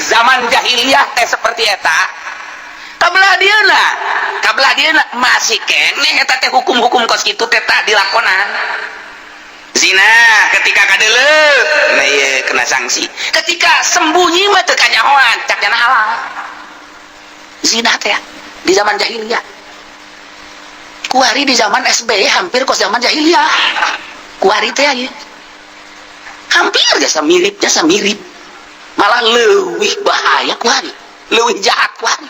Zaman jahiliyah teh seperti eta. Kabelah dieuna, kabelah dieuna masih keneh eta teh hukum-hukum kos kitu teh tah dilakonan. Zina ketika kadeuleu, nah ieu kena sanksi. Ketika sembunyi mah teu kanyahoan, cak jana halal. Zina teh di zaman jahiliyah. Kuari di zaman SBY hampir kos zaman jahiliyah. Kuari teh ieu. Hampir jasa mirip, jasa mirip. Malah leuwih bahaya kuari, leuwih jahat kuari.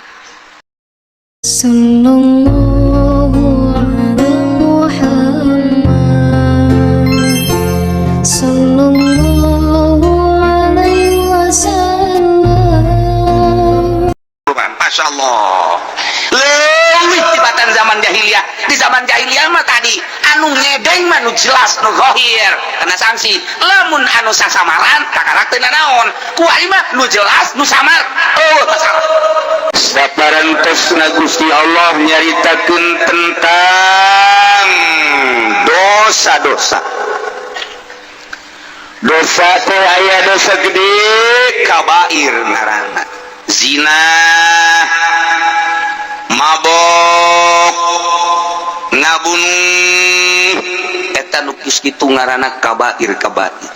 Sallallahu ala Muhammad, Sallallahu alaihi wasallam. Masya Allah, leuwih tibatan zaman jahiliyah. Di zaman jahiliyah mah tadi anu ngedeng mah nu jelas, nu zahir kena sanksi. Lamun anu sasamaran kakarak teu nanaon. Kuari mah nu jelas, nu samar, oh masalah. Saparantosna Gusti Allah nyaritakeun tentang dosa-dosa. Dosa teh aya dosa gede, kabair ngaranna. Zina, mabok, ngabunuh, Eta nu geus kitu ngaranna kabair kabair.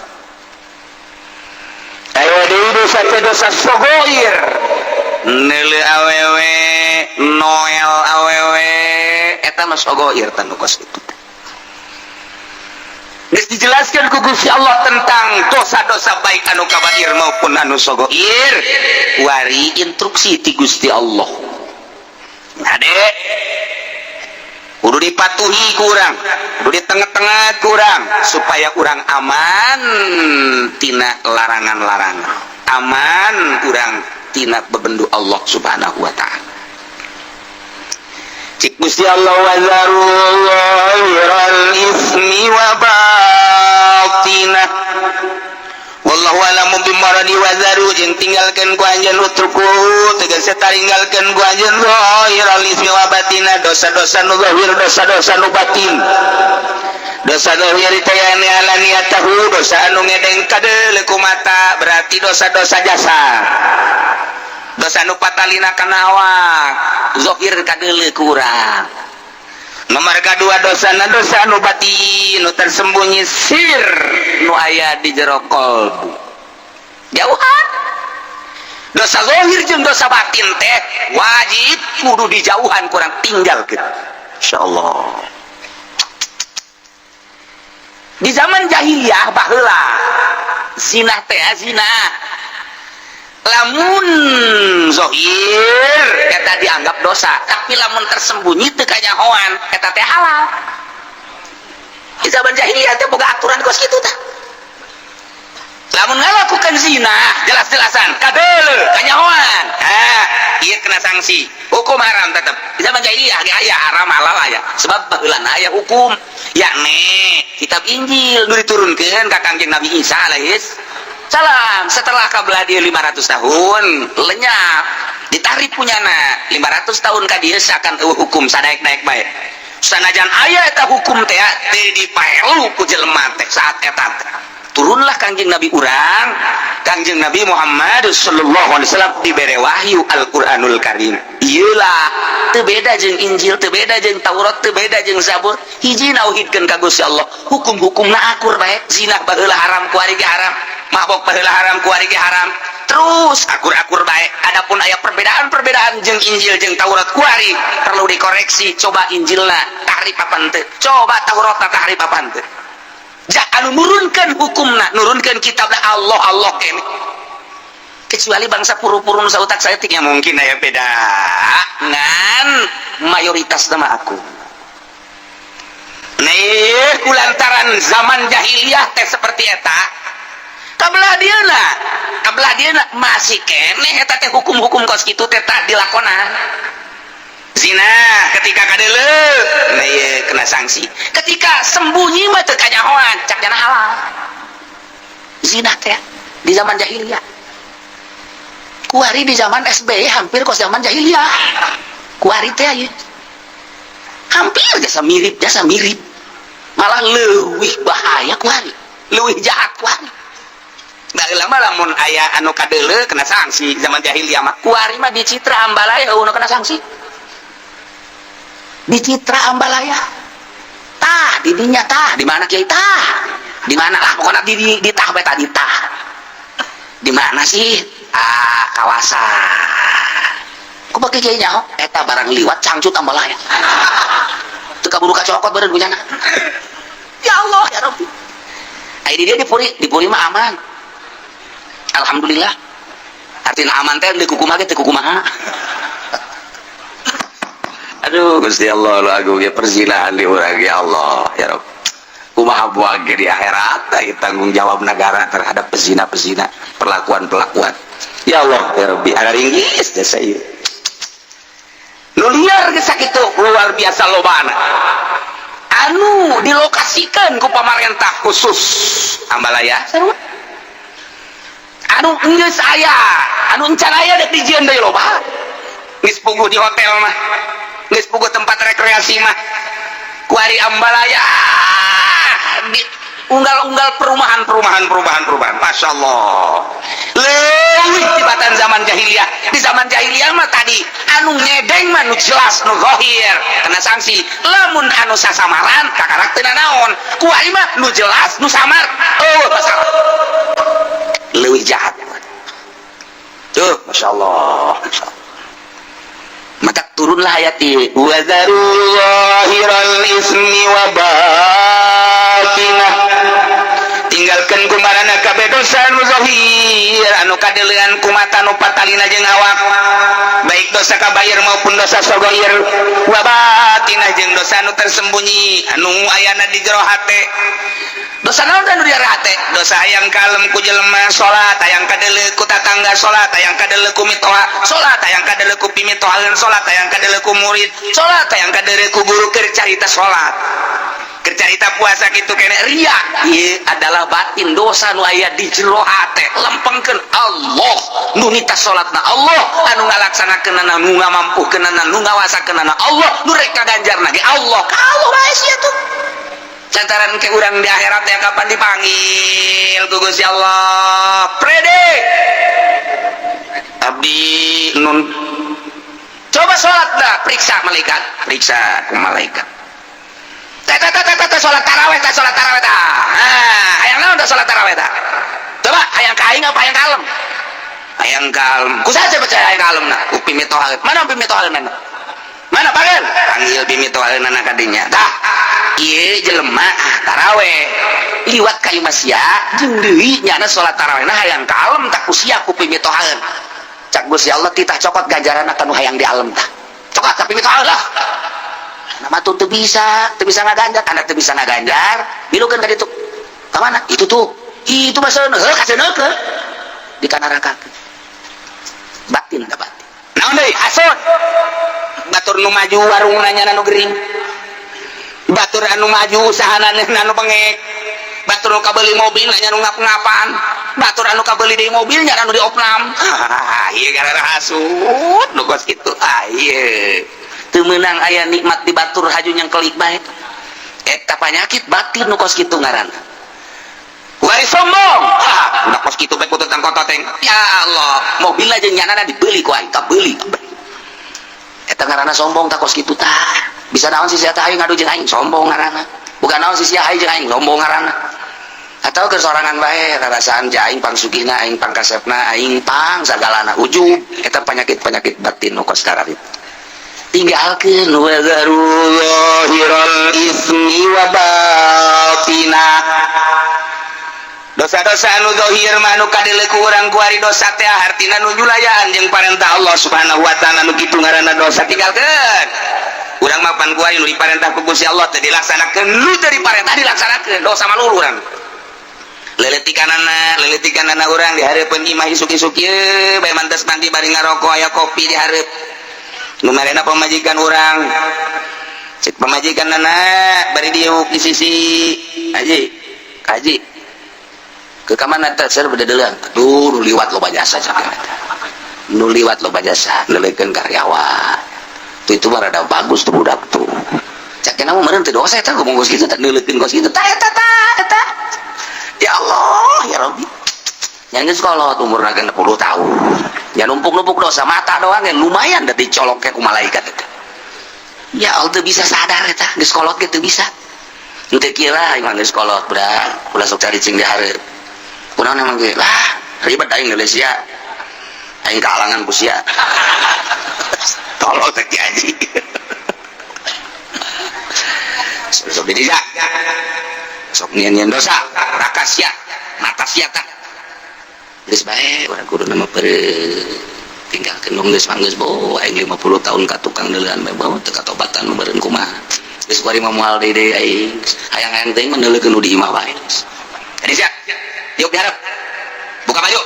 Aya deui dosa teh dosa sogoir. Neuleu awewe, noel awewe, eta mah sogoir tah nu kos kitu. Geus dijelaskan ku Gusti Allah tentang dosa-dosa baik anu kabair maupun anu sogoir. Wari instruksi ti Gusti Allah. Ade, kudu dipatuhi kurang, kudu di tengah-tengah kurang supaya urang aman tina larangan-larangan, aman urang tina bebendu Allah Subhanahu wa Ta'ala. Cik Gusti Allah, wazaru zahiral ismi wa batinah wallahu a'lamu bimuradi. Wazaru jeung tinggalkeun ku anjeun, utruku tegese taringgalkeun ku anjeun, zahiral ismi wa batinah, dosa-dosa nu zahir, dosa-dosa nu batin. Dosa zahir teh yani alaniyatahu, dosa anu ngedeng kadeuleu ku mata, berarti dosa-dosa jasa, dosa nu patalina kana awak, zahir kadeuleu kurang. Nomor kedua, dosa na dosa nu batin, nu tersembunyi, sir nu aya di jero kolbu. Jauhan dosa zahir jeung dosa batin teh wajib kudu dijauhan, kurang tinggalkeun. Insyaallah di zaman jahiliyah baheula zina teh zina lamun zohir eta dianggap dosa, tapi lamun tersembunyi teu kanyahoan eta teh halal. Di zaman jahiliyah teh boga aturan kos kitu tah. Lamun ngalakukan zina jelas-jelasan kadeuleu kanyahoan, ah ieu kena sanksi hukum haram tetep. Di zaman jahiliyah ge aya haram halal aya, sebab baheulana aya hukum, yakni kitab Injil nu diturunkeun ka Kangjeng Nabi Isa alaihis salam. Setelah kabelah dia 500 tahun lenyap, ditarik punyana 500 tahun ka dieu seakan eueuh hukum, sadaek-daek bae. Sanajan aya eta hukum teh teu dipaelu ku jelema teh. Saat eta teh turunlah Kangjeng Nabi urang, Kangjeng Nabi Muhammad sallallahu alaihi wasallam, dibere wahyu Al-Qur'anul Karim. Iyalah teu beda jeung Injil, teu beda jeung Taurat, teu beda jeung Zabur, hiji nauhidkeun ka Gusti Allah. Hukum-hukumna akur bae. Zina baheula haram, kuari ge haram. Mabok baheula haram, kuari ge haram. Terus akur-akur bae. Adapun aya perbedaan-perbedaan jeung Injil jeung Taurat kuari perlu dikoreksi. Coba Injilna tahrif apa henteu, coba Tauratna tahrif apa henteu. Ja anu nurunkeun hukumna, nurunkeun kitabna Allah Allah kene. Kecuali bangsa puru-puru nu sautak saeutik yang mungkin aya beda, ngan mayoritas nama aku. Nih kulantaran zaman jahiliyah teh seperti eta, kabelah dieuna, kabelah dieuna masih keneh eta teh hukum-hukum kos kitu teh tah dilakonan. Zina ketika kadeuleu, nah ieu kena sanksi. Ketika sembunyi mah teu kanyahoan, cak jana halal. Zina teh di zaman jahiliyah. Kuari di zaman SBY hampir kos zaman jahiliyah. Kuari teh ieu hampir jasa mirip, jasa mirip. Malah leuwih bahaya kuari, leuwih jahat kuari. Baheula mah lamun aya anu kadeuleu kena sanksi zaman jahiliyah mah. Kuari mah di Citra Ambalaya eueuh kena sanksi. Di Citra Ambalaya. Tah di dinya tah, di mana kiai tah? Di mana lah pokoknya di tah bae tah di tah. Di mana sih? Ah, kawasan. Ku bagi kiai nyaho eta barang liwat cangcut Ambalaya. Teu kaburu kacokot beureun kunyana. Ya Allah ya Rabbi. Ai di dia di Puri mah aman. Alhamdulillah. Artinya aman teh di kukumaha ge teu kukumaha. Aduh Gusti Allah lu agung ya perzinahan di urang ya Allah ya Rabb. Kumaha buang ge di akhirat tanggung jawab negara terhadap pezina-pezina, perlakuan-perlakuan. Ya Allah ya Rabbi, ada ringgis jasa ieu. Nu liar geus sakitu luar biasa lobana. Anu dilokasikan ku pamarentah khusus Ambalaya sarua. Anu geus aya, anu encan aya dek dijieun deui loba. Geus puguh di hotel mah. Geus puguh tempat rekreasi mah. Kuari Ambalaya di unggal-unggal perumahan perumahan perumahan perumahan. Masya Allah. Leuwih tibatan zaman jahiliyah. Di zaman jahiliyah mah tadi anu ngedeng mah nu jelas nu zahir kena sanksi. Lamun anu sasamaran kakarak teu nanaon. Kuari mah nu jelas nu samar. Oh, masalah. Leuwih jahat. Tuh, Masya Allah. Masya Allah. Maka turunlah ayat ini. Wa dzaru zahiral ismi wa batinah. Tinggalkan kumarana kabeh dosa anu zahir anu kadeleuan ku mata nu patalina jeung awak, baik dosa kabair maupun dosa sogoir, wa batinah jeung dosa anu tersembunyi anu ayana di jero hate. Dosa naon anu di jero hate? Dosa hayang kalem ku jelema salat, hayang kadeuleu ku tatangga salat, hayang kadeuleu ku mitoha salat, hayang kadeuleu ku pimitohaeun salat, hayang kadeuleu ku murid salat, hayang kadeuleu ku guru keur carita salat, keur carita puasa kitu kene ria. Ieu adalah batin dosa nu aya di jero hate. Lempengkeun Allah nu nita salatna, Allah anu ngalaksanakeunana, nu ngamampukeunana, nu ngawasakeunana, Allah nu rek kaganjarna ge Allah. Ka Allah bae sia tuh. Lantaran ke urang di akhirat ya kapan dipanggil ku Gusti Allah. Prede abdi nun coba salat dah, periksa malaikat, periksa ku malaikat. Teh teh teh teh salat taraweh teh, salat taraweh teh. Ah, hayang naon teh salat taraweh teh? Coba hayang ka aing apa hayang kalem? Hayang kalem. Ku saja percaya hayang kalem nah. Ku pimitohaeun. Mana pimitohaeun? Mana panggil? Panggil pimitohaeunana ka dinya. Tah, ieu jelema ah taraweh. Liwat ka imah sia jeung deui nyana salat tarawehna hayang kalem tak ku sia ku pimitohaeun. Cak Gusti Allah titah cokot ganjaran nu hayang di alem tah. Cokot ka pimitohaeun lah. Nama tuh teu bisa ngaganjar, anak teu bisa ngaganjar, milukeun ka ditu. Ka mana? Itu tuh. Itu mah seuneuh, heuh kaseuneukeun. Di kanarakakeun. Batin da batin. Naon deui? Hasud. Batur nu maju warungna nya nu gering. Batur anu maju usahana anu bengek. Batur nu kabeuli mobil nya nu ngap-ngapan. Batur anu kabeuli deui mobil nya anu diopnam. Ah, ieu gara hasud nu kos kitu. Ah, ieu. Teu meunang aya nikmat di batur haju nyengkelik bae. Eta panyakit batin nu kos kitu ngaranna. Wari sombong. Ah, udah kos kitu bae kudu tang kototeng. Ya Allah, mobil aja nyanana dibeli ku aing, kabeli. Eta ngaranna sombong tak kos kitu tah. Bisa naon sih sia teh aing ngadu jeung aing, sombong ngaranna. Bukan naon sih sia aing jeung aing, sombong ngaranna. Atau ke sorangan bae rarasaan ja aing pangsugihna, aing pangkasepna, aing pang sagalana ujub. Eta penyakit-penyakit batin nu kos kararitu. Tinggalkeun wa dzaru zahiral ismi wa batinah. Dosa-dosa anu zahir mah anu kadeuleu ku urang kuari dosa teh hartina nu nyulayaan jeung parentah Allah Subhanahu wa taala nu kitu ngaranna dosa tinggalkeun. Urang mah pan kuari nu diparentah ku Gusti Allah teh dilaksanakeun, nu teu diparentah dilaksanakeun, dosa mah luhur urang. Leletikanana, leletikanana urang di hareupeun imah isuk-isuk ieu bae mantes mandi bari ngaroko aya kopi di hareup. Nu marena pamajikan urang. Cek pamajikanana bari diuk di sisi haji. Haji. Ke kamana teh ser bededeuleun. Aduh, nu liwat loba jasa cak eta. Nu liwat loba jasa, leulekeun karyawan. Tuh itu mah rada bagus tuh budak tuh. Cak mah meureun teu dosa eta ngomong kos kitu teh neuleukeun kos kitu. Tah eta tah eta. Ya Allah, ya Rabbi. Yang geus kolot umurna 60 tahun. Ya numpuk-numpuk dosa mata doang yang lumayan da dicolok ku malaikat eta. Ya Allah teu bisa sadar eta, geus kolot ge teu bisa. Teu kira emang geus kolot budak, ulah sok cari cing di hareup. Kunaon emang ge? Lah, ribet aing Malaysia. Aing kahalangan ku sia. Tolong teh Ki Haji. Sok dijak. Sok nyian-nyian dosa, raka sia, mata sia tah. Geus bae urang kudu nama peureum. Tinggalkeun dong geus mah geus bo aing 50 tahun ka tukang deuleuan bae bawa teu katobatan meureun kumaha. Geus kuari mah moal deui deui aing. Hayang-hayang teuing mah neuleukeun nu di imah bae. Jadi sia. Yuk diharap. Buka baju.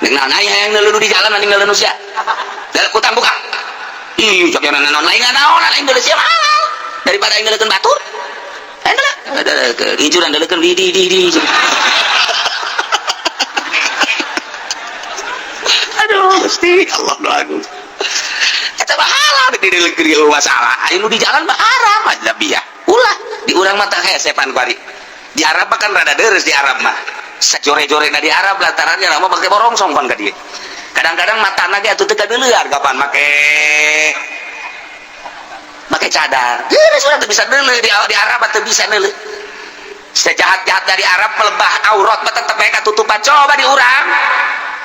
Nek naon aing hayang neuleuh di jalan anjing neuleuh nu sia. Dalam kutang buka. Ih, cok yang naon lain naon aing neuleuh sia mahal. Daripada aing neuleukeun batur. Aing deuleuh. Incuran neuleukeun di. Aduh, Gusti Allah nu agung. Eta mah halal di dileukkeun masalah. Aya nu di jalan mah haram ajnabiyah. Ulah di urang mah tah hesepan kuari. Di Arab mah kan rada deres di Arab mah. Sajore-jorena di Arab lantaran nya mah make borongsong pan ka dieu. Kadang-kadang matana ge atuh teu kadeulear kapan make cadar. Geus urang teu bisa deuleu di Arab mah teu bisa deuleu. Sejahat-jahat dari Arab melebah aurat mah tetep bae katutupan. Coba di urang.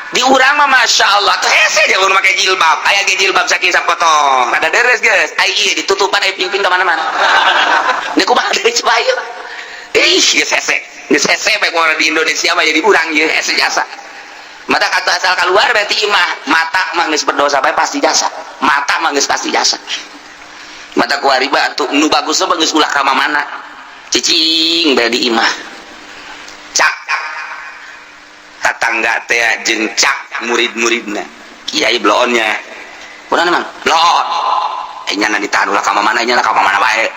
Di urang mah masya Allah tuh hese jeung make jilbab. Aya ge jilbab saking sapotong. Rada deres geus. Ai ieu ditutupan ai pingping ka mana-mana. Ini kumaha deui coba ieu. Ih, geus hese. Geus hese bae mun di Indonesia mah jadi urang ieu hese jasa. Mata kata asal keluar berarti imah mata mah geus berdosa bae pasti jasa. Mata mah geus pasti jasa. Mata ku riba atuh nu bagus mah geus ulah ka mana. Cicing bae di imah. Cak tatangga teh jeung cak murid-muridna. Kiai bloonnya. Kunaon emang? Bloon. Aing nyana ditahan ulah ka mana nya ka mana bae.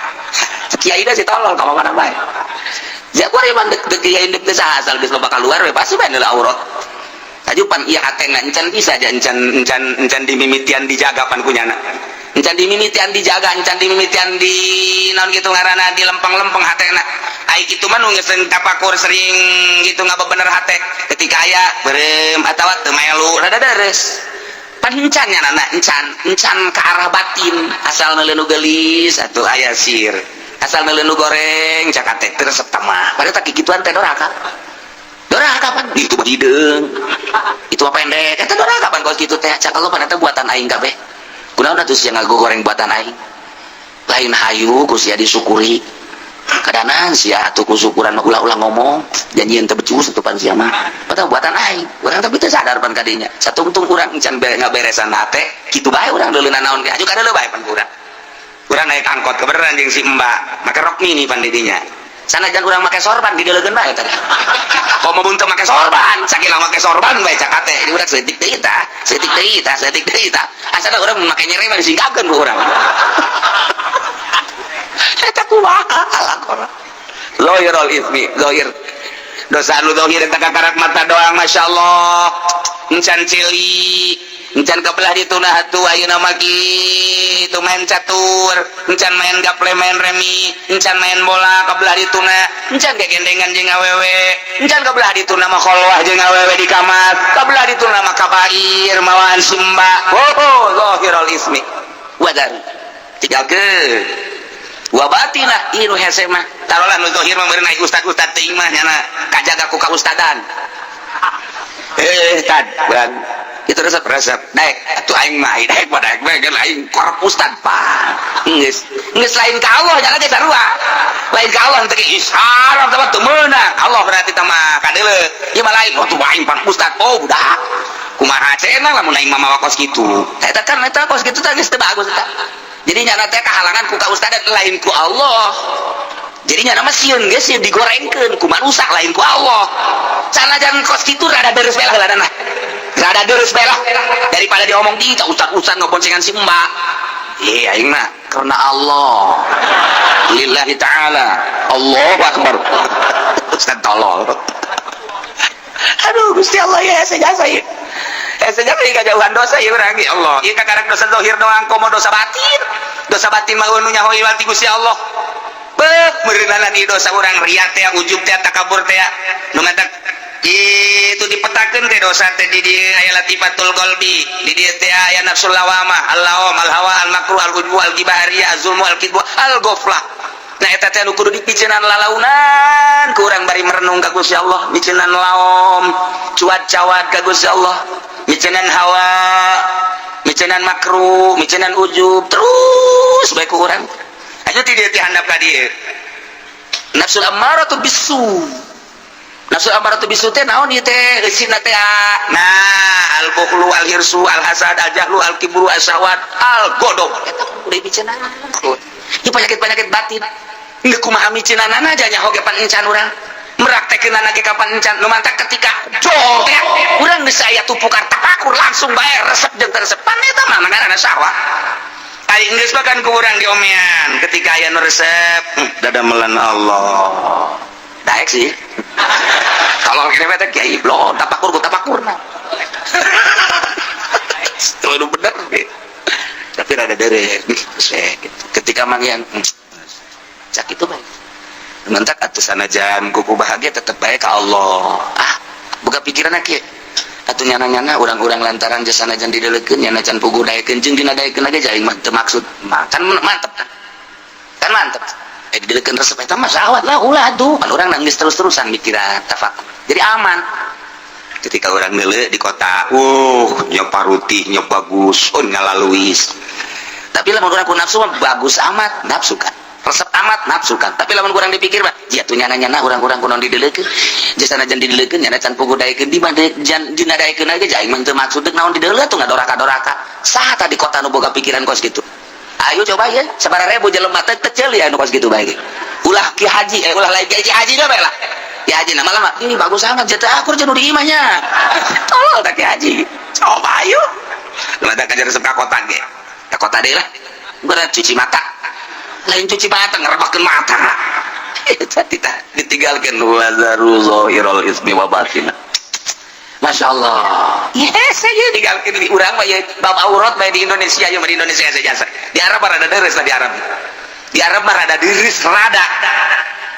Kiai da si tolol ka mana bae. Ja ku ari mah deuk kiai deuk teh saha asal geus loba kaluar we pasti bae neuleuh aurat. Tajupan ieu hatena encan bisa ja encan dimimitian dijaga pan kunyana. Encan dimimitian dijaga, encan dimimitian di naon kitu ngaranna di lempeng-lempeng hatena. Ai kitu mah nu geus tapakur sering gitu ngabebener hate. Ketika aya beureum atawa teu melu rada deres. Pan encan nya nana encan ke arah batin asal neuleuh nu geulis atuh aya sir. Asal neuleuh nu goreng cak hate teu resep mah. Padahal tak kikituan teh doraka. Doraka pan itu mah hideung. Itu mah pendek. Eta doraka pan kos kitu teh cak Allah pan eta buatan aing kabeh. Kunaon atuh sia ngagoreng buatan aing. Lain hayu ku sia disyukuri. Kadanan sia atuh ku syukuran mah ulah-ulah ngomong, janjian teu becus atuh pan sia mah. Padahal buatan aing. Urang tapi teu sadar pan kadinya. Satungtung urang encan ngaberesan hate, kitu bae urang deuleunan naon ge. Aju kadeuleu bae pan ku urang. Urang naik angkot kebeneran jeung si Mbak, make rok mini pan di dinya. Sanajan urang make sorban dideulekeun bae teh. Komo mun teu make sorban, sakilang make sorban bae cak hate. Di urang seutik deui tah, seutik deui tah, seutik deui tah. Asana urang make nyere mah disingkapkeun ku urang. Eta kumaha alakora. Zahirul ismi, zahir. Dosa anu zahir eta kakarak mata doang masyaallah. Encan cili, encan kebelah dituna atuh ayeuna mah kitu main catur, encan main gaple main remi, encan main bola kebelah dituna, encan gegendengan jeung awewe, encan kebelah dituna mah kholwah jeung awewe di kamar, kebelah dituna mah kabair mawaan simba. Oh, zahirul ismi. Wadar. Tinggalkeun. Wa batinah ieu nu hese mah. Tarolah nu zahir mah meureun ai ustad-ustad teuing mah nyana kajaga ku kaustadan. Tad, urang itu resep daek atuh aing mah daek mah daek bae kan aing korep ustad pan. Geus geus lain ka Allah nya ge sarua. Lain ka Allah teh isyarat teh teu meunang. Allah berarti teh mah kadeuleu. Ieu mah lain atuh aing pan ustad. Oh budak. Kumaha cenah lamun aing mah mawa kos kitu. Eta kan eta kos kitu teh geus teu bagus eta. Jadi nyana teh kahalangan ku ka ustad lain ku Allah. Jadi nyana mah sieun geus sieun digorengkeun ku manusa lain ku Allah. Sanajan kos kitu rada deres bae lah ladana. Rada deres bae lah daripada diomong di ka ustad-ustad ngoboncengan si mbak. Iya aing mah karena Allah. Lillahi ta'ala. Allahu akbar. Ustad tolol. Aduh Gusti Allah ya sejasa ieu. Sejak ieu kajauhan dosa ieu urang ya Allah. Ieu kakarek dosa zahir doang komo dosa batin. Dosa batin mah nu nyaho ieu ti Gusti Allah. Beuh meureunana ieu dosa urang riya teh ujub teh takabur teh. Nu matak Itu dipetakeun teh dosa teh. Di dieu aya latifatul qalbi, di dieu teh aya nafsul lawamah, al-lawam, al-hawa, al-makruh, al-ujbu, al-ghibah, riya, az-zulmu, al-kidbu, al-ghaflah. Nah, eta teh anu kudu dipiceunan lalaunan ku urang bari merenung ka Gusti Allah, miceunan laom, cuat cawat ka Gusti Allah, miceunan hawa, miceunan makruh, miceunan ujub terus bae ku urang. Ayo ti dieu, ti handap ka dieu, nafsul ammaratu bisu. Nafsu amaratu bisu teh naon ieu teh eusina teh? Nah, al bukhlu, al hirsu, al hasad, al jahlu, al kibru, al syahwat, al ghadab. Eta kudu dipiceunana. Ieu penyakit-penyakit batin. Geus kumaha miceunanana aja nyaho ge pan encan urang. Meraktekeunana ge kapan encan. Nu mantak ketika jol teh urang geus aya tupukar tapakur, langsung bae resep jeung teu resep. Pan eta mah ngaranna syahwat. Ari geus bahkan ku urang diomean ketika aya nu resep, dadamelan Allah. Daek sih. Kalau kene teh kiai blon tapakur ku tapakurna. Itu bener gitu. Tapi rada dere gitu. Ketika manggihan cak itu baik. Mentak atuh sanajan kuku bahagia tetep baik ke Allah. Ah, buka pikiran kieu. Atuh nyana-nyana urang-urang lantaran jasa sanajan didelekeun, nyana can puguh daekeun jeung dina daekeun ge aing mah teu maksud. Kan mantep kan? Kan mantep. Eh, didelekeun resep eta mah syahwat lah, ulah atuh. Kan urang nangis terus-terusan mikiran tafakur. Jadi aman. Ketika orang nele di kota, nya paruti, nya bagus, oh ngalaluis. Tapi lamun urang ku nafsu mah bagus amat, nafsu kan. Resep amat, nafsu kan. Tapi lamun kurang dipikir mah, jia tuh nyana-nyana urang-urang kunaon didelekeun. Jasa sanajan didelekeun, nyana can puguh daekeun, di mana jan dina daekeun aja aing mah teu maksud deuk naon didelekeun tuh ngadoraka-doraka. Saha tadi kota nu boga pikiran kos gitu? Ayo coba ya, sabaraha ribu jelema teh teu ceuli anu kos gitu bae. Ulah ki haji, eh, ulah lain ki haji dah bae lah. Ki haji nama lama, ini bagus amat jatuh akur jeung di imahnya. Tolol tak ki haji. Coba ayo. Lu ada kajar resep ka kota ge. Ka kota deui lah. Gua cuci mata. Lain cuci mata, ngerebakeun mata. Eta tidak ditinggalkan wazaru zahiral ismi wa batina. Masya Allah. Yes, saya tinggalkan di urang mah ya bab aurat bae di Indonesia ya, di Indonesia saja. Di Arab mah rada deres lah di Arab. Di Arab mah rada deres rada.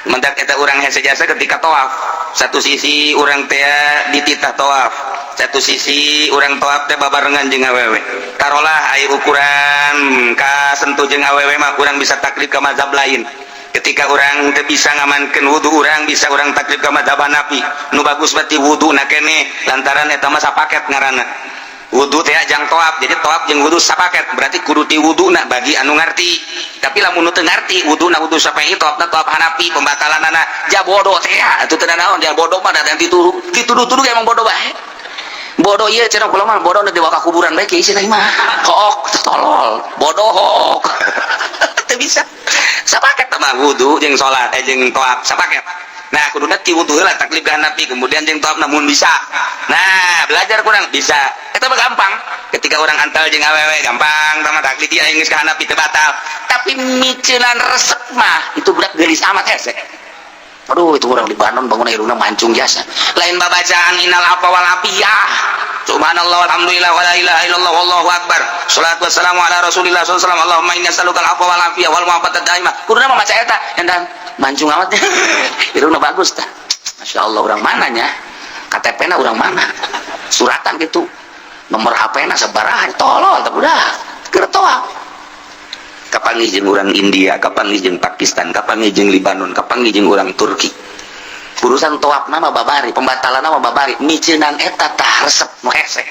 Mentak eta urang hese jasa ketika tawaf. Satu sisi urang teh dititah tawaf. Satu sisi urang tawaf teh babarengan jeung awewe. Tarolah ai ukuran ka sentuh jeung awewe mah urang bisa taklid ke mazhab lain. Ketika orang teu bisa ngamankeun wudu, urang bisa urang taklid ke mazhab Hanafi. Nu bagus berarti wudu na kene lantaran eta mah sapaket ngaranna. Wudu teh jang tawaf, jadi tawaf jeung wudu sapaket, berarti kudu ti wuduna bagi anu ngarti. Tapi lamun nu teu ngarti, wuduna wudu Syafi'i, tawafna tawaf Hanafi, pembatalanana ja bodoh teh atuh teu naon, ja bodoh mah da dituduh dituduh-tuduh emang bodoh bae. Bodoh ieu cenah kula mah bodoh dibawa ka kuburan bae kieu cenah mah. Hook tolol, bodoh hook. Teu bisa. Sapaket mah wudu jeung salat, eh, jeung tawaf sapaket. Nah, kuduna ti wudu heula taklid ka Hanafi, kemudian jeung tawaf namun bisa. Nah, belajar kurang bisa. Eta mah gampang. Ketika orang antal jeung awewe gampang, tama taklid dia geus ka Hanafi teu batal. Tapi miceunan resep mah itu budak geulis amat hese. Aduh, itu orang di Bandung bangun irungna mancung jasa. Lain babacaan innal afwa wal afiyah. Subhanallah, walhamdulillah, wala ilaha illallah, wallahu akbar. Salatu wassalamu ala Rasulillah sallallahu alaihi wasallam. Allahumma inna as'aluka al-afwa wal afiyah wal mu'afata daimah. Kuduna mah maca eta, dan mancung amat. Irungna bagus tah. Masya Allah, orang mananya? KTP na orang mana? Suratan gitu. Nomor HP na sabaraha, tolol tah budak. Keur toa. Kapanggih jeung urang India, kapanggih jeung Pakistan, kapanggih jeung Libanon, kapanggih jeung urang Turki. Urusan toap nama babari, pembatalan nama babari, miceunan eta tah resep nu hese.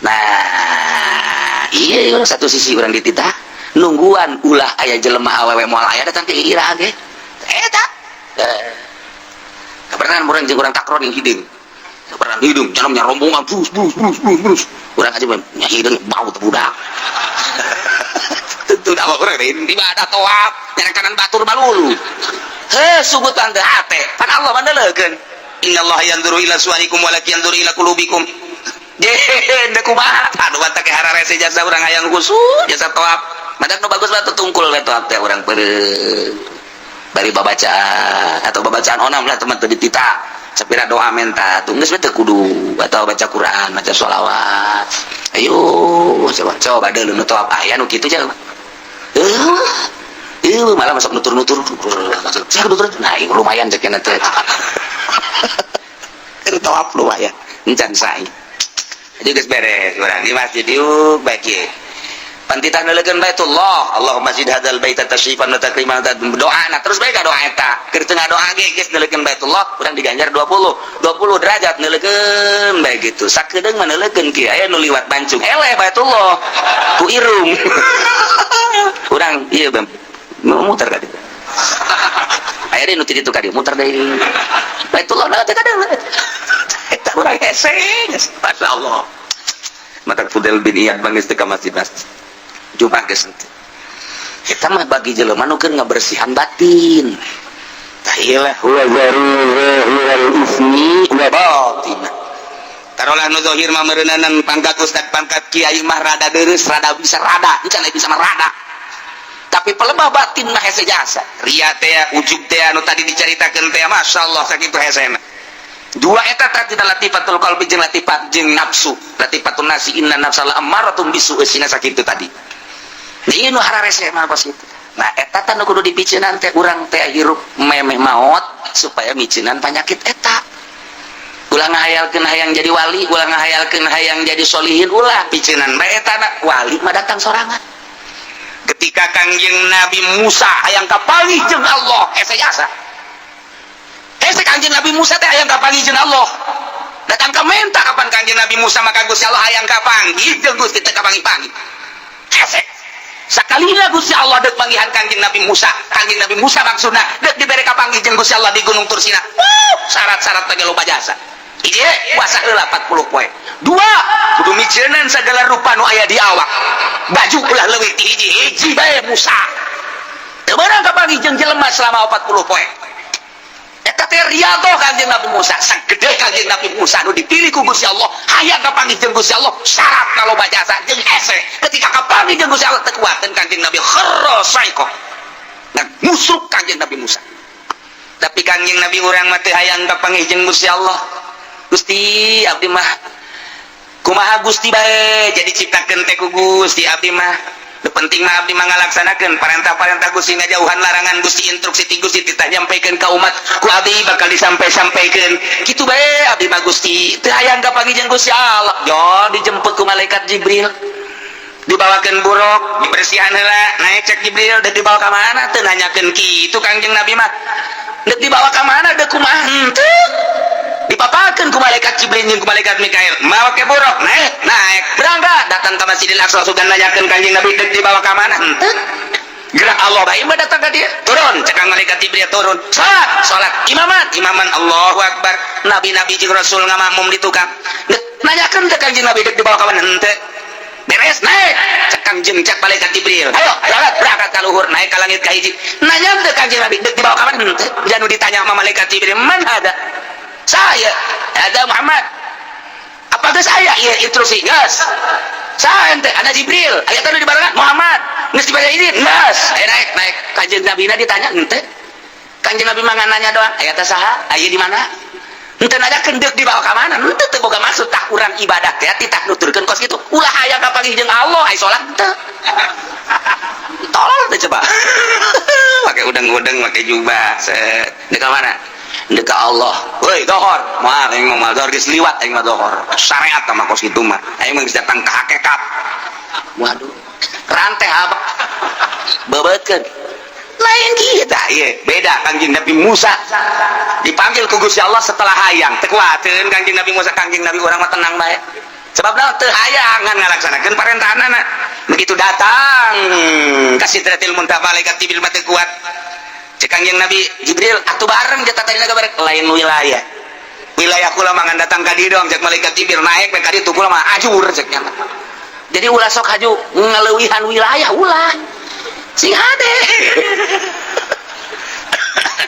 Nah, iya satu sisi urang dititah nungguan ulah aya jelema awewe moal aya datang ke iraha ge. Eta. Eh. Kabeneran urang jeung urang takron yang hideung. Kabeneran hideung, cenah rombongan brus brus brus brus brus. Urang aja nya hideung bau teh budak. Tentu nama urang ibadah toap, nyarekanan batur balulu. Heh, sugutan teh hate. Pan Allah mandeleukeun. Innallaha yanzuru ila suwarikum walakin yanzuru ila qulubikum. Deh, deuk kumaha? Aduh, batak hararese jasa urang hayang khusyuk jasa toap. Madak nu bagus mah tungkul we toap teh urang peureum. Bari babacaan atau babacaan onam lah teman teu ditita. Sapira doa menta tuh geus we teu kudu atau baca Quran, baca sholawat. Ayo, coba coba deuleu nu toap aya nu kitu coba. Malah masuk nutur-nutur. Saya nutur, nah lumayan cek teh. Keur tawaf lumayan, encan sa'i. Jadi geus beres urang di masjid yuk baik ye. Pantitah neuleukeun Baitullah, Allahumma zid hadzal baita tasyrifan wa takriman, doa nah terus bae ka doa eta. Keur tengah doa ge geus neuleukeun Baitullah, urang diganjar 20 20 derajat neuleukeun bae gitu. Sakedeung mah neuleukeun kieu aya nu liwat bancung. Eleh Baitullah ku irung. Urang ieu bang muter ka ditu. Aya deui nu ti ditu ka dieu muter deui. Baitullah na teh kadang. Eta urang hese geus masyaallah. Mata Fudel bin Iyad bang geus teu ka masjid-masjid. Jumat geus henteu. Eta mah bagi jelema nu keur ngabersihan batin. Tah ieu lah Wa zaru zahiral ismi wa batinah. Tarolah nu zahir mah meureunanan pangkat ustad, pangkat kiai mah rada deureuh, rada bisa rada, encan bisa mah rada. Tapi pelebah batin mah hese jasa. Ria teh, ujub teh anu tadi dicaritakeun teh, masyaallah sakitu hesena. Dua eta tadi latifatul qalbi jeung latifat jeung nafsu. Latifatun nafsi, inna nafsa la ammaratum bisu sina sakitu tadi. Ieu nu hararese mah kos kitu. Nah eta teh nu kudu dipiceunan teh urang teh hirup memeh maot supaya miceunan panyakit eta. Ulah ngahayalkeun hayang jadi wali, ulah ngahayalkeun hayang jadi solihin, ulah piceunan bae eta na wali mah datang sorangan. Ketika Kangjeng Nabi Musa hayang kapanggih jeung Allah, hese jasa. Hese Kangjeng Nabi Musa teh hayang kapanggih jeung Allah. Datang ka menta kapan Kangjeng Nabi Musa maka Gusti Allah hayang kapanggih jeung Gusti teh kapanggih-panggih. Hese. Sakalina Gusti Allah dek manggihan Kangjeng Nabi Musa. Kangjeng Nabi Musa maksudna dek dibere kapanggih jeung Gusti Allah di Gunung Tursina. Syarat-syarat teh loba jasa. Ieu puasa heula 40 poe. Dua, kudu miceunan segala rupa nu aya di awak. Baju ulah leuwih ti hiji, hiji bae Musa. Teu meunang kapanggih jeung jelema selama 40 poe. Eta teh riyadhah Kangjeng Nabi Musa, sagede Kangjeng Nabi Musa nu dipilih ku Gusti Allah, hayang kapanggih jeung Gusti Allah, syaratna loba jasa jeung hese. Ketika kapanggih jeung Gusti Allah teu kuateun Kangjeng Nabi kharra saiqah. Nah, musruk Kangjeng Nabi Musa. Tapi Kangjeng Nabi urang mah teu hayang kapanggih jeung Gusti Allah. Gusti abdi mah kumaha Gusti bae jadi ciptakeun teh ku Gusti abdi mah. Nu penting mah abdi mah ngalaksanakeun parentah-parentah Gusti, ngajauhan larangan Gusti, instruksi ti Gusti titah nyampaikan ka umat ku abdi bakal disampai-sampaikeun. Kitu bae abdi mah Gusti, teu hayang kapanggih jeung Gusti Allah. Jo dijemput ku malaikat Jibril. Dibawakeun buruk, dibersihan heula, naik cek Jibril dek dibawa ka mana teu nanyakeun kitu Kangjeng Nabi mah. Dek dibawa ka mana dek kumaha henteu. Dipapakeun ku malaikat Jibril jeung ku malaikat Mikail. Mawa ke buruk, naik, naik. Berangkat datang ka Masjidil Aqsa sugan nanyakeun Kangjeng Nabi dek dibawa ka mana henteu. Gerak Allah bae mah datang ka dia. Turun, cek malaikat Jibril turun. Salat, salat, imaman, imaman Allahu Akbar. Nabi-nabi jeung Rasul ngamakmum di tukang. Dek nanyakeun teh Kangjeng Nabi dek dibawa ka mana henteu. Beres naik, cek Kangjeng cek malaikat Jibril. Ayo, berangkat, berangkat ka luhur, naik ka langit ka hiji. Nanya teh Kangjeng Nabi dek dibawa ka mana henteu. Janu ditanya sama malaikat Jibril, "Man hada?" Saya, ada Muhammad. Apa geus aya ieu instruksi? Geus. Saya ente, ada Jibril. Aya teh dibarengan Muhammad. Geus dibaca ini, geus. Aya naik, naik. Kanjeng Nabi na ditanya henteu. Kanjeng Nabi mah nanya doang, aya teh saha? Aya di mana? Henteu nanyakeun deuk dibawa ka mana? Henteu teu boga maksud tah urang ibadah teh titah nuturkeun kos kitu. Ulah hayang kapanggih jeung Allah, ai salat henteu. Tolol teh coba. Make udeng-udeng, make jubah, set. Deuk ka mana? Deuk ka Allah. Woi, dohor. Moal aing mah moal dohor geus liwat aing mah dohor. Syariat mah kos kitu mah. Aing mah geus datang ka hakikat. Waduh. Rantai apa? Bebeutkeun. Lain kita, ieu beda Kangjeng Nabi Musa. Dipanggil ku Gusti Allah setelah hayang. Teu kuateun Kangjeng Nabi Musa, Kangjeng Nabi urang mah tenang bae. Sebab naon teu hayang ngan ngalaksanakeun parentahanana. Begitu datang ka Sidratil Muntaha malaikat Jibril mah teu kuat. Cek Kangjeng Nabi Jibril atuh bareng jeung tadi bareng lain wilayah. Wilayah kula mah ngan datang ka dieu doang cek malaikat Jibril naik we ka ditu kula mah ajur cek nya. Jadi ulah sok haju ngaleuwihan wilayah ulah. Sing hade.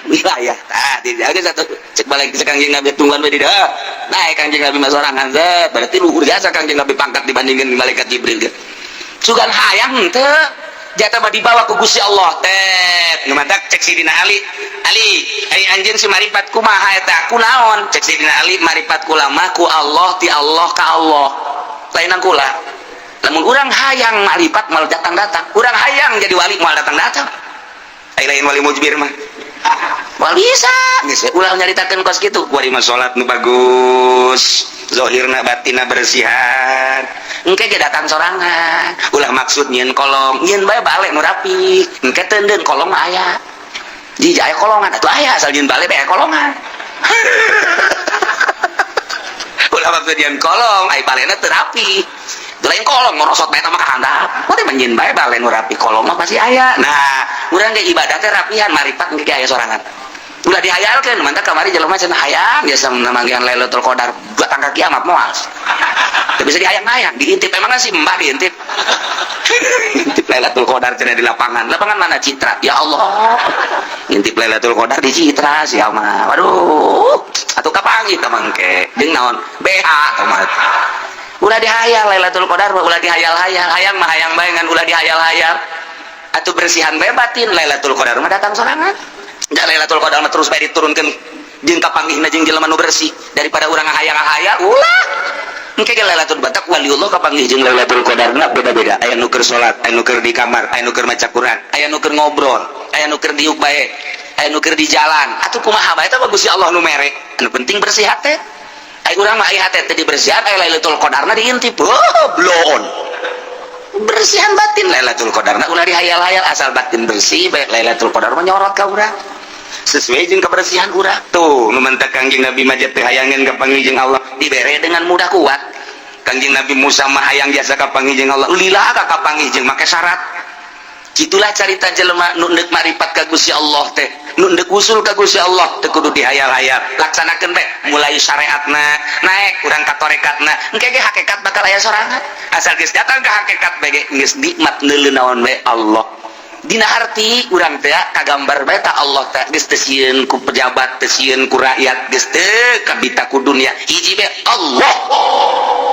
Wilayah. Tah dijaga satu cek balik cek Kangjeng Nabi tungguan we di dieu. Naik Kangjeng Nabi mah sorangan zet. Berarti luhur jasa Kangjeng Nabi pangkat dibandingkeun malaikat Jibril ge. Sugan hayang henteu. Jatah mah dibawa ku Gusti Allah tet. Nu matak cek Sidina Ali, Ali, ai anjeun si maripat kumaha eta? Kunaon? Cek Sidina Ali maripat kula mah ku Allah ti Allah ka Allah. Lainan kula. Lamun urang hayang maripat moal datang-datang, urang hayang jadi wali moal datang-datang. Ai lain wali mujbir mah. Moal bisa geus ulah nyaritakeun kos kitu. Kuari mah salat nu bagus, zahirna batinna bersihan. Engke ge datang sorangan. Ulah maksud nyieun kolong, nyieun bae bale nu rapi. Engke teundeun kolong mah aya. Jiji aya kolongan atuh aya asal nyieun bale bae aya kolongan. Ulah maksud nyieun kolong, ai balena teu rapi. Lain kolong ngorosot bae mah ka handap. Mun teh nyieun bae bale nu rapi, kolong mah pasti aya. Nah, urang ge ibadah teh rapihan maripat engke ge aya sorangan. Ulah dihayalkeun, mantap kamari jelema cenah hayang biasa manggihan Lailatul Qadar batang ka kiamat moal. Teu bisa dihayang-hayang, diintip emang sih mbah diintip. Intip Lailatul Qadar cenah di lapangan. Lapangan mana Citra? Ya Allah. Intip Lailatul Qadar di Citra sia mah. Waduh, atuh kapanggih tah mangke. Jeung naon? BH tah mah. Ulah dihayal Lailatul Qadar mah ulah dihayal-hayal. Hayang mah hayang bae ngan ulah dihayal-hayal. Atuh bersihan bae batin Lailatul Qadar mah datang sorangan. Da Lailatul Qadar mah terus bae diturunkeun jeung kapanggihna jeung jelema nu bersih daripada urang ngahayang-hayal ulah. Engke ge Lailatul Batak waliullah kapanggih jeung Lailatul Qadarna beda-beda. Aya nu keur salat, aya nu keur di kamar, aya nu keur maca Quran, aya nu keur ngobrol, aya nu keur diuk bae, aya nu keur di jalan. Atuh kumaha bae eta bagus ya Allah nu mere. Anu penting bersih hate. Ai urang mah aya hate teh dibersihan, aya Lailatul Qadarna diintip. Oh, bloon. Bersihan batin Lailatul Qadarna ulah dihayal-hayal asal batin bersih bae Lailatul Qadar mah nyorot ka urang. Sesuai jeung kebersihan urang. Tuh, nu mantak Kangjeng Nabi mah teh hayangeun kapanggih jeung Allah dibere dengan mudah kuat. Kangjeng Nabi Musa mah hayang jasa kapanggih jeung Allah, lila ka kapanggih jeung make syarat. Itulah carita jelema nu deuk maripat ka Gusti Allah teh, nu deuk usul ka Gusti Allah teu kudu dihayal-hayal. Laksanakeun bae mulai syariatna, naik urang ka tarekatna, engke ge hakikat bakal aya sorangan. Asal geus datang ka hakikat bae ge geus nikmat neuleuh naon bae Allah. Dina harti urang teh kagambar bae ta Allah teh geus teu sieun ku pejabat, teu sieun ku rakyat, geus teu kabita ku dunia. Hiji bae Allah.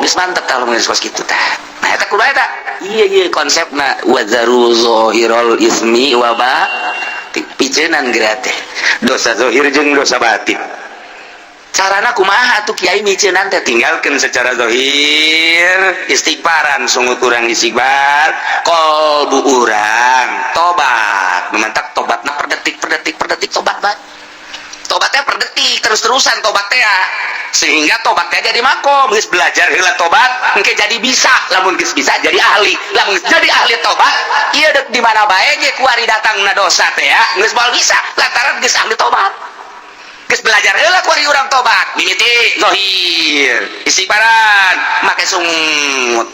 Geus mantep tah lamun geus kos kitu tah. Nah eta kudu eta. Iya iya konsepna wazaru zahirul ismi wa batin. Picenan geura teh. Dosa zahir jeung dosa batin. Carana kumaha atuh kiai micenan teh? Tinggalkeun secara zahir, istighfaran sungut urang istighfar, kolbu urang tobat. Memantak tobatna per detik per detik per detik tobat bae. Tobatnya per detik terus-terusan tobat teh ya. Sehingga tobatnya jadi makom, geus belajar heula tobat, engke jadi bisa, lamun geus bisa jadi ahli, lamun geus jadi ahli tobat, ieu deuk di mana bae ge kuari datangna dosa teh ya, geus moal bisa lantaran geus ahli tobat. Geus belajar heula kuari urang tobat, mimiti zahir, istighfaran, make sungut.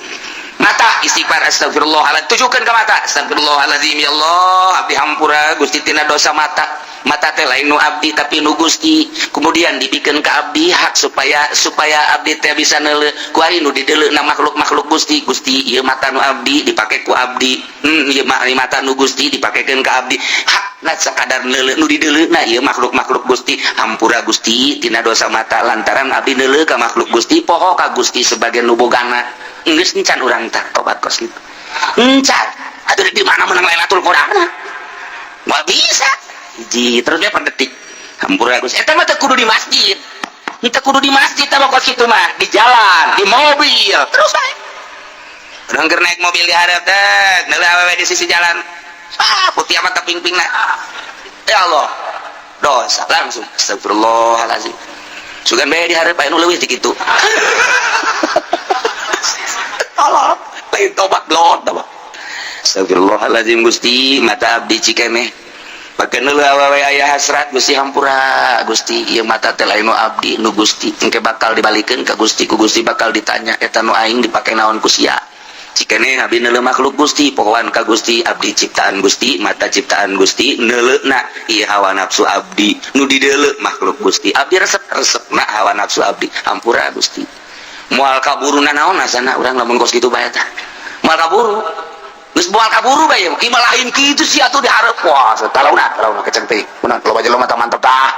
Mata istighfar astagfirullahaladzim, tujukan ke mata, astagfirullahaladzim ya Allah, abdi hampura Gusti tina dosa mata. Mata teh lain nu abdi tapi nu Gusti. Kemudian dibikeun ka abdi hak supaya supaya abdi teh bisa neuleuh. Kuari nu dideuleuna makhluk-makhluk Gusti. Gusti ieu mata nu abdi dipake ku abdi. Ieu mata nu Gusti dipakekeun ka abdi. Hak na sakadar neuleuh nu dideuleuna ieu makhluk-makhluk Gusti. Hampura Gusti tina dosa mata lantaran abdi neuleuh ka makhluk Gusti, poho ka Gusti sebagai nu bogana. Geus encan urang tah tobat kos kitu. Encan. Atuh di mana menang Lailatul Qadarna? Moal bisa. Hiji terus dia per detik. Hampura Gusti. Eta mah teu kudu di masjid. Teu kudu di masjid tah kos kitu mah, di jalan, di mobil, terus bae. Urang keur naik mobil di hareup teh, neuleuh awewe di sisi jalan. Ah, putih amat ping-pingna. Ya Allah. Dosa langsung astagfirullahalazim. Sugan bae di hareup aya nu leuwih ti kitu. Allah, lain tobat blot tobat. Astagfirullahalazim Gusti, mata abdi cikeneh. Pake neuleuh awewe aya hasrat Gusti hampura Gusti ieu mata teh lain nu abdi nu Gusti engke bakal dibalikeun ka Gusti ku Gusti bakal ditanya eta nu aing dipake naon ku sia. Cikeneh abdi neuleuh makhluk Gusti pohoan ka Gusti abdi ciptaan Gusti mata ciptaan Gusti neuleuhna ieu hawa nafsu abdi nu dideuleu makhluk Gusti abdi resep resepna hawa nafsu abdi hampura Gusti. Moal kaburu naon asana urang lamun kos kitu bae tah. Moal kaburu. Geus moal kaburu bae ieu mah lain kitu sia atuh dihareup. Wah, talauna talauna keceng teh. Kunaon loba jelema mata mantep tah.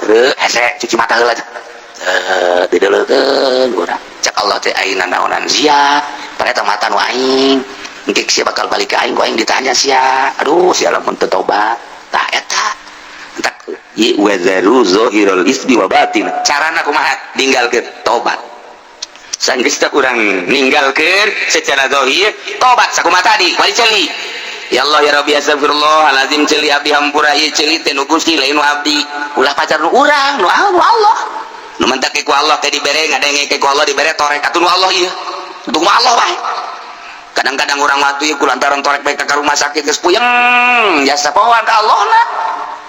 Heuh, hese cuci mata heula. Dideuleukeun urang. Cak Allah teh ayeuna naonan sia, ternyata mata nu aing. Engke sia bakal balik ka aing, ku aing ditanya sia. Aduh, sia lamun teu tobat. Tah eta. Entak Ye wazaru zahirul ismi wa batin. Carana kumaha? Ninggalkeun tobat. Sanggeus teh urang ninggalkeun secara zahir tobat sakumaha tadi, wali celi. Ya Allah ya Rabbi, astagfirullahalazim, ceuli abdi hampura, ieu ceuli teh nu Gusti, lain nu abdi. Ulah pacar nu urang, nu Allah. Nu mentak ku Allah teh dibere ngadenge, ku Allah dibere torek atuh nu Allah ieu. Untuk Allah bae. Kadang-kadang orang waktu ieu kulantaran torek bae ka rumah sakit geus puyeng, jasa pohoan ka Allah na.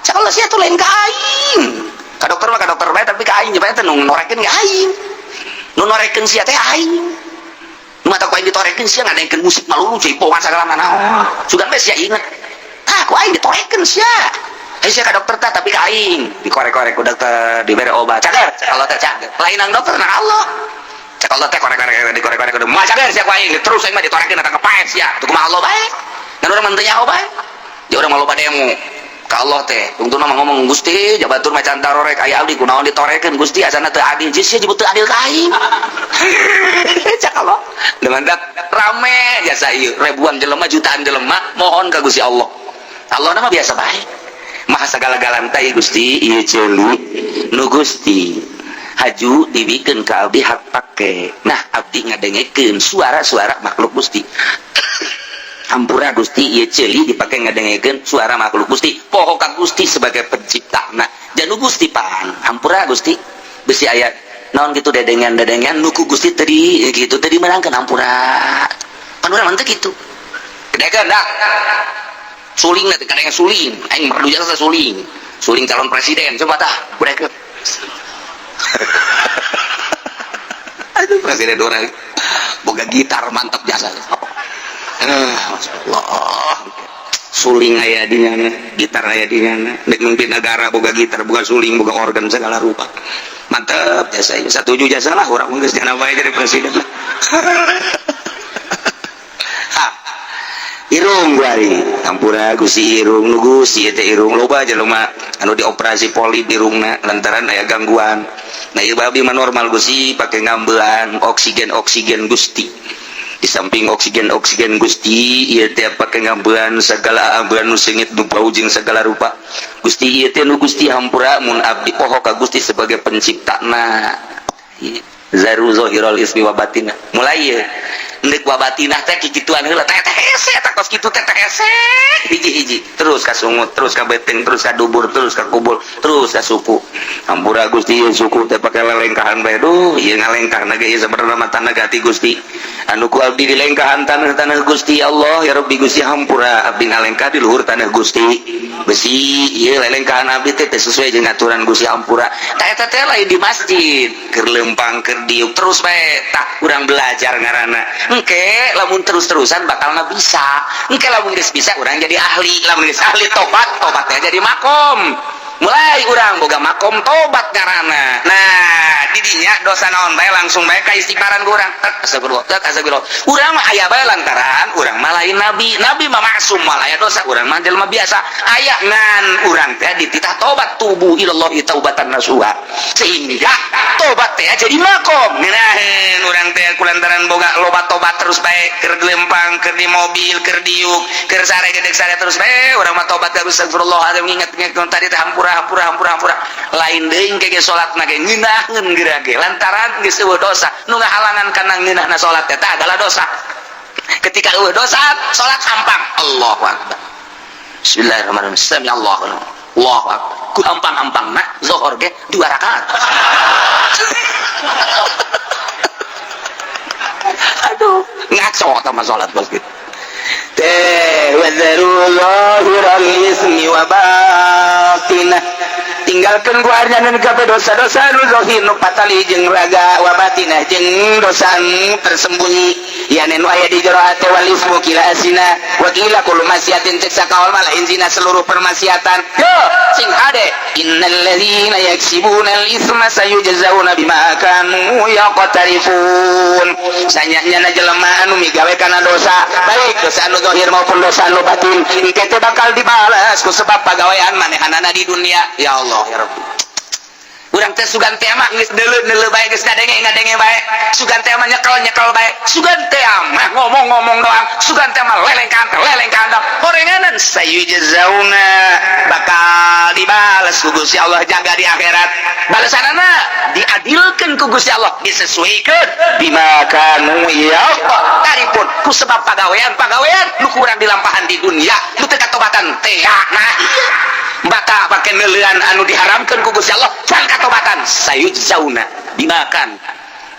Cak Allah sia tuh lain ka aing. Ka dokter mah ka dokter bae, tapi ka aing bae teh nu norekeun ka aing. Nu norekeun sia teh aing. Nu mata ku aing ditorekeun sia ngadengkeun musik malulu jaipongan sagala nanaon. Sugan bae sia inget. Ah, ku aing ditorekeun sia. Hei sia ka dokter tah, tapi ka aing dikorek-korek ku dokter, dibere obat. Cager, cak Allah teh cager. Lain nang dokter, nang Allah. Cak Allah teh korek-korek, dikorek-korek kudu mah cager sia ku aing. Terus aing mah ditorekeun eta kepaet sia. Tuh kumaha Allah bae. Dan urang mah teu nyaho bae. Di urang mah loba demo ka Allah teh. Tungtungna mah ngomong, Gusti, jabatur mah can tarorek aya abdi kunaon ditorekeun Gusti, asana teu adil. Jeung sia jebut teu adil ka aing. Cak Allah. Dengan rame jasa ieu ribuan jelema, jutaan jelema mohon ka Gusti Allah. Allah mah biasa bae. Maha segala-galana teh Gusti, ieu ceuli nu Gusti haju dibikeun ka abdi hak pake. Nah, abdi ngadengekeun suara-suara makhluk Gusti. Hampura Gusti, ieu ceuli dipake ngadengekeun suara makhluk Gusti. Poho ka Gusti sebagai penciptana. Janu Gusti pan, hampura Gusti. Besi aya naon gitu dedengan-dedengan nu ku Gusti tadi gitu tadi menangkeun, hampura. Pan urang mah teu kitu. Gedekeun dak. Suling nanti kadang suling, aing merdu jasa suling. Suling calon presiden coba tah, gedekeun. Aduh, presiden orang boga gitar mantap jasa. Allah, suling aya di nyana, gitar aya di nyana, dek mimpin negara boga gitar, boga suling, boga organ segala rupa. Mantap jasa ini. Satuju jasa lah urang geus jana bae jadi presiden lah. Ha. Irung guari, hampura Gusti irung nu Gusti teh irung loba jelema anu dioperasi polip irungna lantaran aya gangguan. Nah ieu babi mah normal Gusti, pake ngambean oksigen-oksigen Gusti. Di samping oksigen-oksigen Gusti, ieu teh pake ngambean segala ambean nu seungit, nu bau jeung segala rupa. Gusti ieu teh nu Gusti, hampura mun abdi poho ka Gusti sebagai penciptana. Zaru zahiral ismi wa batinah. Mulai ieu endek wa batinah teh kikituan heula teh teh hese eta kos kitu teh teh hese hiji-hiji terus ka sungut, terus ka beteng, terus ka dubur, terus ka kubur, terus ka suku. Hampura Gusti, ieu suku teh pake lelengkahan bae. Duh, ieu ngalengkahna ge ieu sabenerna mah tanah gati Gusti anu ku abdi dilengkahan tanah-tanah Gusti. Allah ya Rabbi Gusti, hampura abdi ngalengkah di luhur tanah Gusti, besi ieu lelengkahan abdi teh teu sesuai jeung aturan Gusti, hampura. Tah eta teh lain di masjid, keur leumpang, keur diuk terus bae tah urang belajar ngaranna. Engke lamun terus-terusan bakal bisa. Engke lamun geus bisa urang jadi ahli, lamun geus ahli tobat, tobatnya jadi makom. Mulai urang boga makom tobat ngaranna. Nah, didinya dosa naon bae langsung bae ka istighfaran ku urang. Tek astagfirullah, tek astagfirullah. Urang mah aya bae lantaran urang mah lain nabi. Nabi mah maksum, malah aya dosa, urang mah jelema biasa. Aya ngan urang teh dititah tobat, tubu ilallahi taubatan nasuha. Sehingga tobat teh jadi makom. Ngeunaheun urang teh kulantaran boga loba tobat terus bae, keur lempang, keur di mobil, keur diuk, keur sare gedeg sare terus bae urang mah tobat ka astagfirullah, nginget-nginget tadi teh hampura hampura hampura hampura. Lain deui engke ge salatna ge ngeunaheun geura ge lantaran geus eueuh dosa nu ngahalangan kana ngeunahna salat eta adalah dosa. Ketika eueuh dosa salat hampang, Allahu akbar, bismillahirrahmanirrahim, sami Allahu Allahu akbar, ku hampang-hampangna zuhur ge 2 rakaat. Aduh, ngaco sama salat bos gitu. Teh wazaru zahiral ismi wa batinah, tinggalkan ku arjanan kabeh dosa-dosa nu zahir nu patali jeung raga, wa batinah jeung dosa nu tersembunyi yane nu aya di jero hate. Wal ismu kila asina wa kila kullu masiatin, cek sakaol mah lain zina seluruh permaksiatan. Yo sing hade, innal ladzina yaksibuna al isma sayujzauna bima kanu yaqtarifun. Sanyanya jelema anu migawe kana dosa, baik dosa anu zahir maupun dosa anu batin, engke teh bakal dibalas ku sebab pagawean manehanana di dunia. Ya Allah ya Rabbi, urang teh sugan teh mah geus deuleu-deuleu bae, geus ngadenge-ngadenge bae, sugan teh mah nyekel-nyekel bae, sugan teh mah ngomong-ngomong doang, sugan teh mah lelengkahan lelengkahan horenganan. Sayujzauna, bakal dibalas ku Gusti Allah jaga di akhirat. Balasanana diadilkeun ku Gusti Allah, disesuaikeun bima kanu yaqtarifun. Ku sebab pagawean nu kurang dilampahan di dunia nu teu katobatan teh. Nah iya baka pake neuleuan anu diharamkeun ku Gusti Allah can katobatan sayujzauna dimakan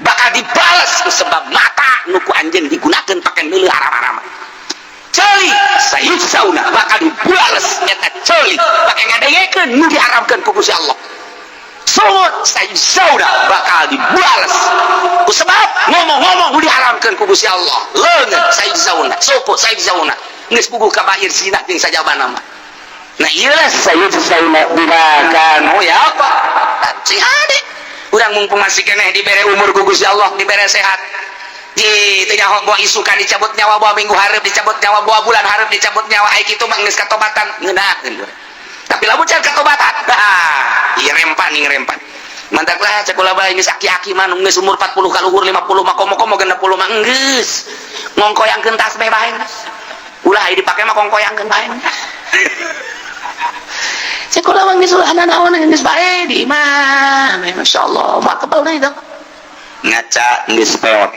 bakal dibales ku sebab mata nu ku anjeun digunakeun pake neuleuh haram-haram. Ceuli sayujzauna bakal dibales eta ceuli pake ngadengekeun nu diharamkeun ku Gusti Allah. Sungut sayujzauna bakal dibales ku sebab ngomong-ngomong nu diharamkeun ku Gusti Allah. Leungeun sayujzauna, suku sayujzauna geus puguh kabair zina jeung sajabana mah. Nah iyalah sayujzauna dimakan. Oh ya apa? Sing hade. Urang mumpung masih keneh dibere umur ku Gusti Allah, dibere sehat. Di teu nyaho boa isukan dicabut nyawa, boa minggu hareup dicabut nyawa, boa bulan hareup dicabut nyawa, ai kitu mah geus katobatan ngeunakeun. Tapi lamun can katobatan, ah, ieu rempan ning rempan. Mantak lah cek ulah bae geus aki-aki mah geus umur 40 kaluhur 50 mah komo-komo 60 mah geus. Ngongkoyangkeun tasbih bae geus. Ulah ai dipake mah kongkoyangkeun bae. Cek ulah mah geus ulah nanaon geus bae di imah. Masyaallah, mah kebal deui tah. Ngaca geus peot.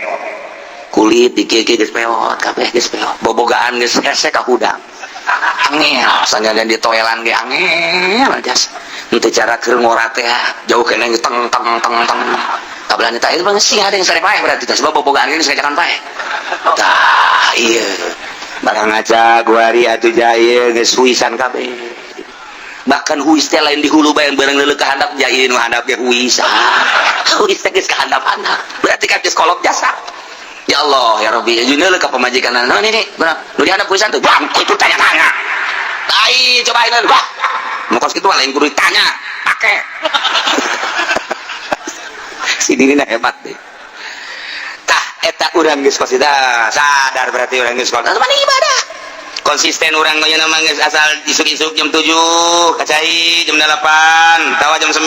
Kulit dikeke geus peot, kabeh geus peot. Bobogaan geus hese ka hudang. Angel, sanggagan di toelan ge angel jas. Henteu cara keur ngora teh jauh keneh teng teng teng teng. Kabelan eta ieu mah sing ada yang sare paeh berarti teh sebab bobogaan geus ngajakan paeh. Tah ieu. Barang ngaca guari atuh jaya geus huisan kabeh. Bahkan huis teh lain di hulu bae bareng leuleuk ka handap jaya nu handap ge huis. Huis teh geus ka handap-handap. Berarti kan geus kolot jasa. Ya Allah ya Rabbi, jeung leuleuk ka pamajikan. Nah ini nu di handap huisan tuh. Bang, itu tanya-tanya. Tai cobain wah. Mau kos kitu lain kudu ditanya, pake. Si diri hebat deh. Tah eta urang geus kos sadar berarti urang geus kos. Mana ibadah? Konsisten urang mah mah geus asal isuk-isuk jam 7, kacai jam 8, tawa jam 9,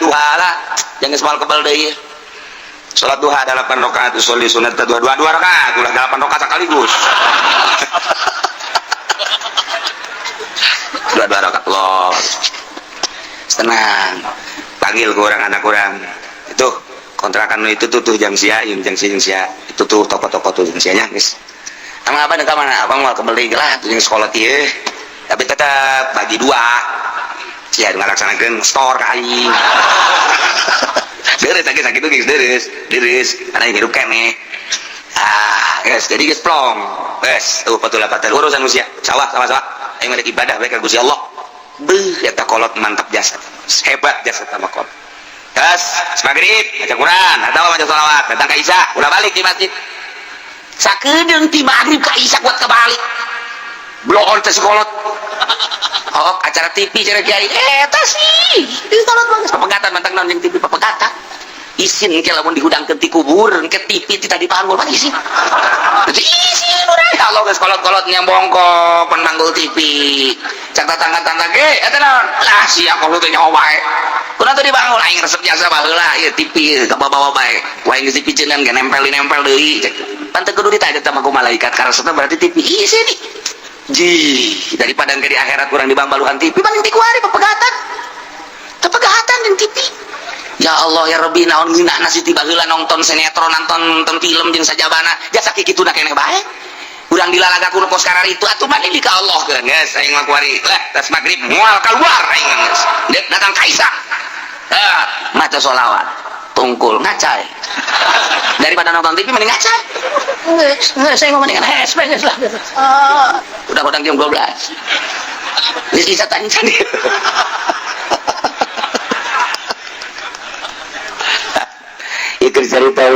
duha lah. Jangan geus moal kebal deui. Salat duha 8 rakaat, usolli sunat dua dua dua rakaat, ulah 8 rakaat sekaligus. Dua dua rakaat loh. Tenang. Panggil ke orang anak orang. Itu kontrakan itu tuh jam sia, jam sia, jam sia. Itu tuh toko-toko tuh jam sianya, guys. Emang apa nih mana? Abang mau kembali lah tuh yang sekolah tie. Tapi tetap bagi dua. Sia ngalaksanakeun store ka aing. Deres sakit sakit geus deres, deres. Ana hirup keneh. Ah, guys, jadi geus plong. Geus, tuh patul patul urusan usia. Sawah, sawah, sawah. Aing mah ibadah bae ka Gusti Allah. Beuh, eta kolot mantap jasa. Hebat jasa sama kolot. Terus, maghrib baca Quran atau baca sholawat, datang ka Isya, ulah balik di masjid. Sakedeung ti maghrib ka Isya kuat kebalik. Bloon teh si kolot. Oh, acara TV cara kiai. Eta sih. Di kolot mah papegatan mantang naon jeung TV papegatan. Isin ke lamun dihudangkeun ti kubur, ke TV ti tadi panggul mah isin. Isin urang. Ya Allah geus kolot-kolot nya bongkok pan manggul TV. Cak tetangga-tetangga ge eta naon? Lah sia kolot teh nyaho wae. Kunaon teh dibangun aing resep jasa baheula ieu TV kabawa bae. Ku aing geus dipiceunan ge nempel-nempel deui. Pan teu kudu ditanya sama ku malaikat karesepna berarti TV isin. Ji, daripada ke di akhirat kurang dibangbaluhan TV paling dikuari pepegatan. Pepegatan jeung TV. Ya Allah ya Rabbi naon ngeunahna si tiba heula nonton sinetron nonton film jeung sajabana jasa kituna keneh bae. Urang dilalaga ku nu kos karar itu atuh mah di ka Allah geus geus aing mah kuari. Lah tas magrib moal keluar aing mah geus. Datang ka Isya. Ah, maca sholawat. Tungkul ngacai. Daripada nonton TV mending ngacai. Geus, saya mau mendingan hespe geus lah. Udah kodang jam 12. Geus bisa tanya tadi. Ikir cerita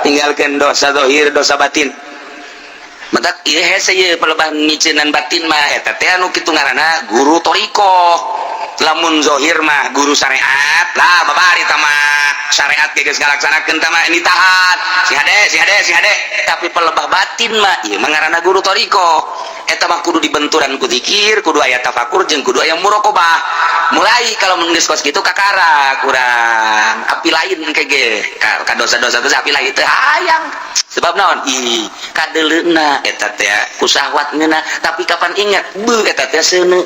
tinggalkan dosa dohir dosa batin. Mentak ieu hese ieu pelebah ngiceunan batin mah eta teh anu kitu ngaranna guru thoriqoh. Lamun zohir mah guru syariat lah babari tama syariat ge geus ngalaksanakeun tama ini taat si hade si hade si hade. Tapi pelebah batin mah ieu mah ngaranna guru thoriqoh. Eta mah kudu dibenturan ku zikir, kudu aya tafakur jeung kudu aya muraqabah. Mulai kalau mun geus kos kitu kakara kurang api lain engke ge ka dosa-dosa teh api lain teh hayang. Sebab naon? Ih, kadeuleuna eta teh ku syahwat ngeunah, tapi kapan ingat beuh eta teh seuneu.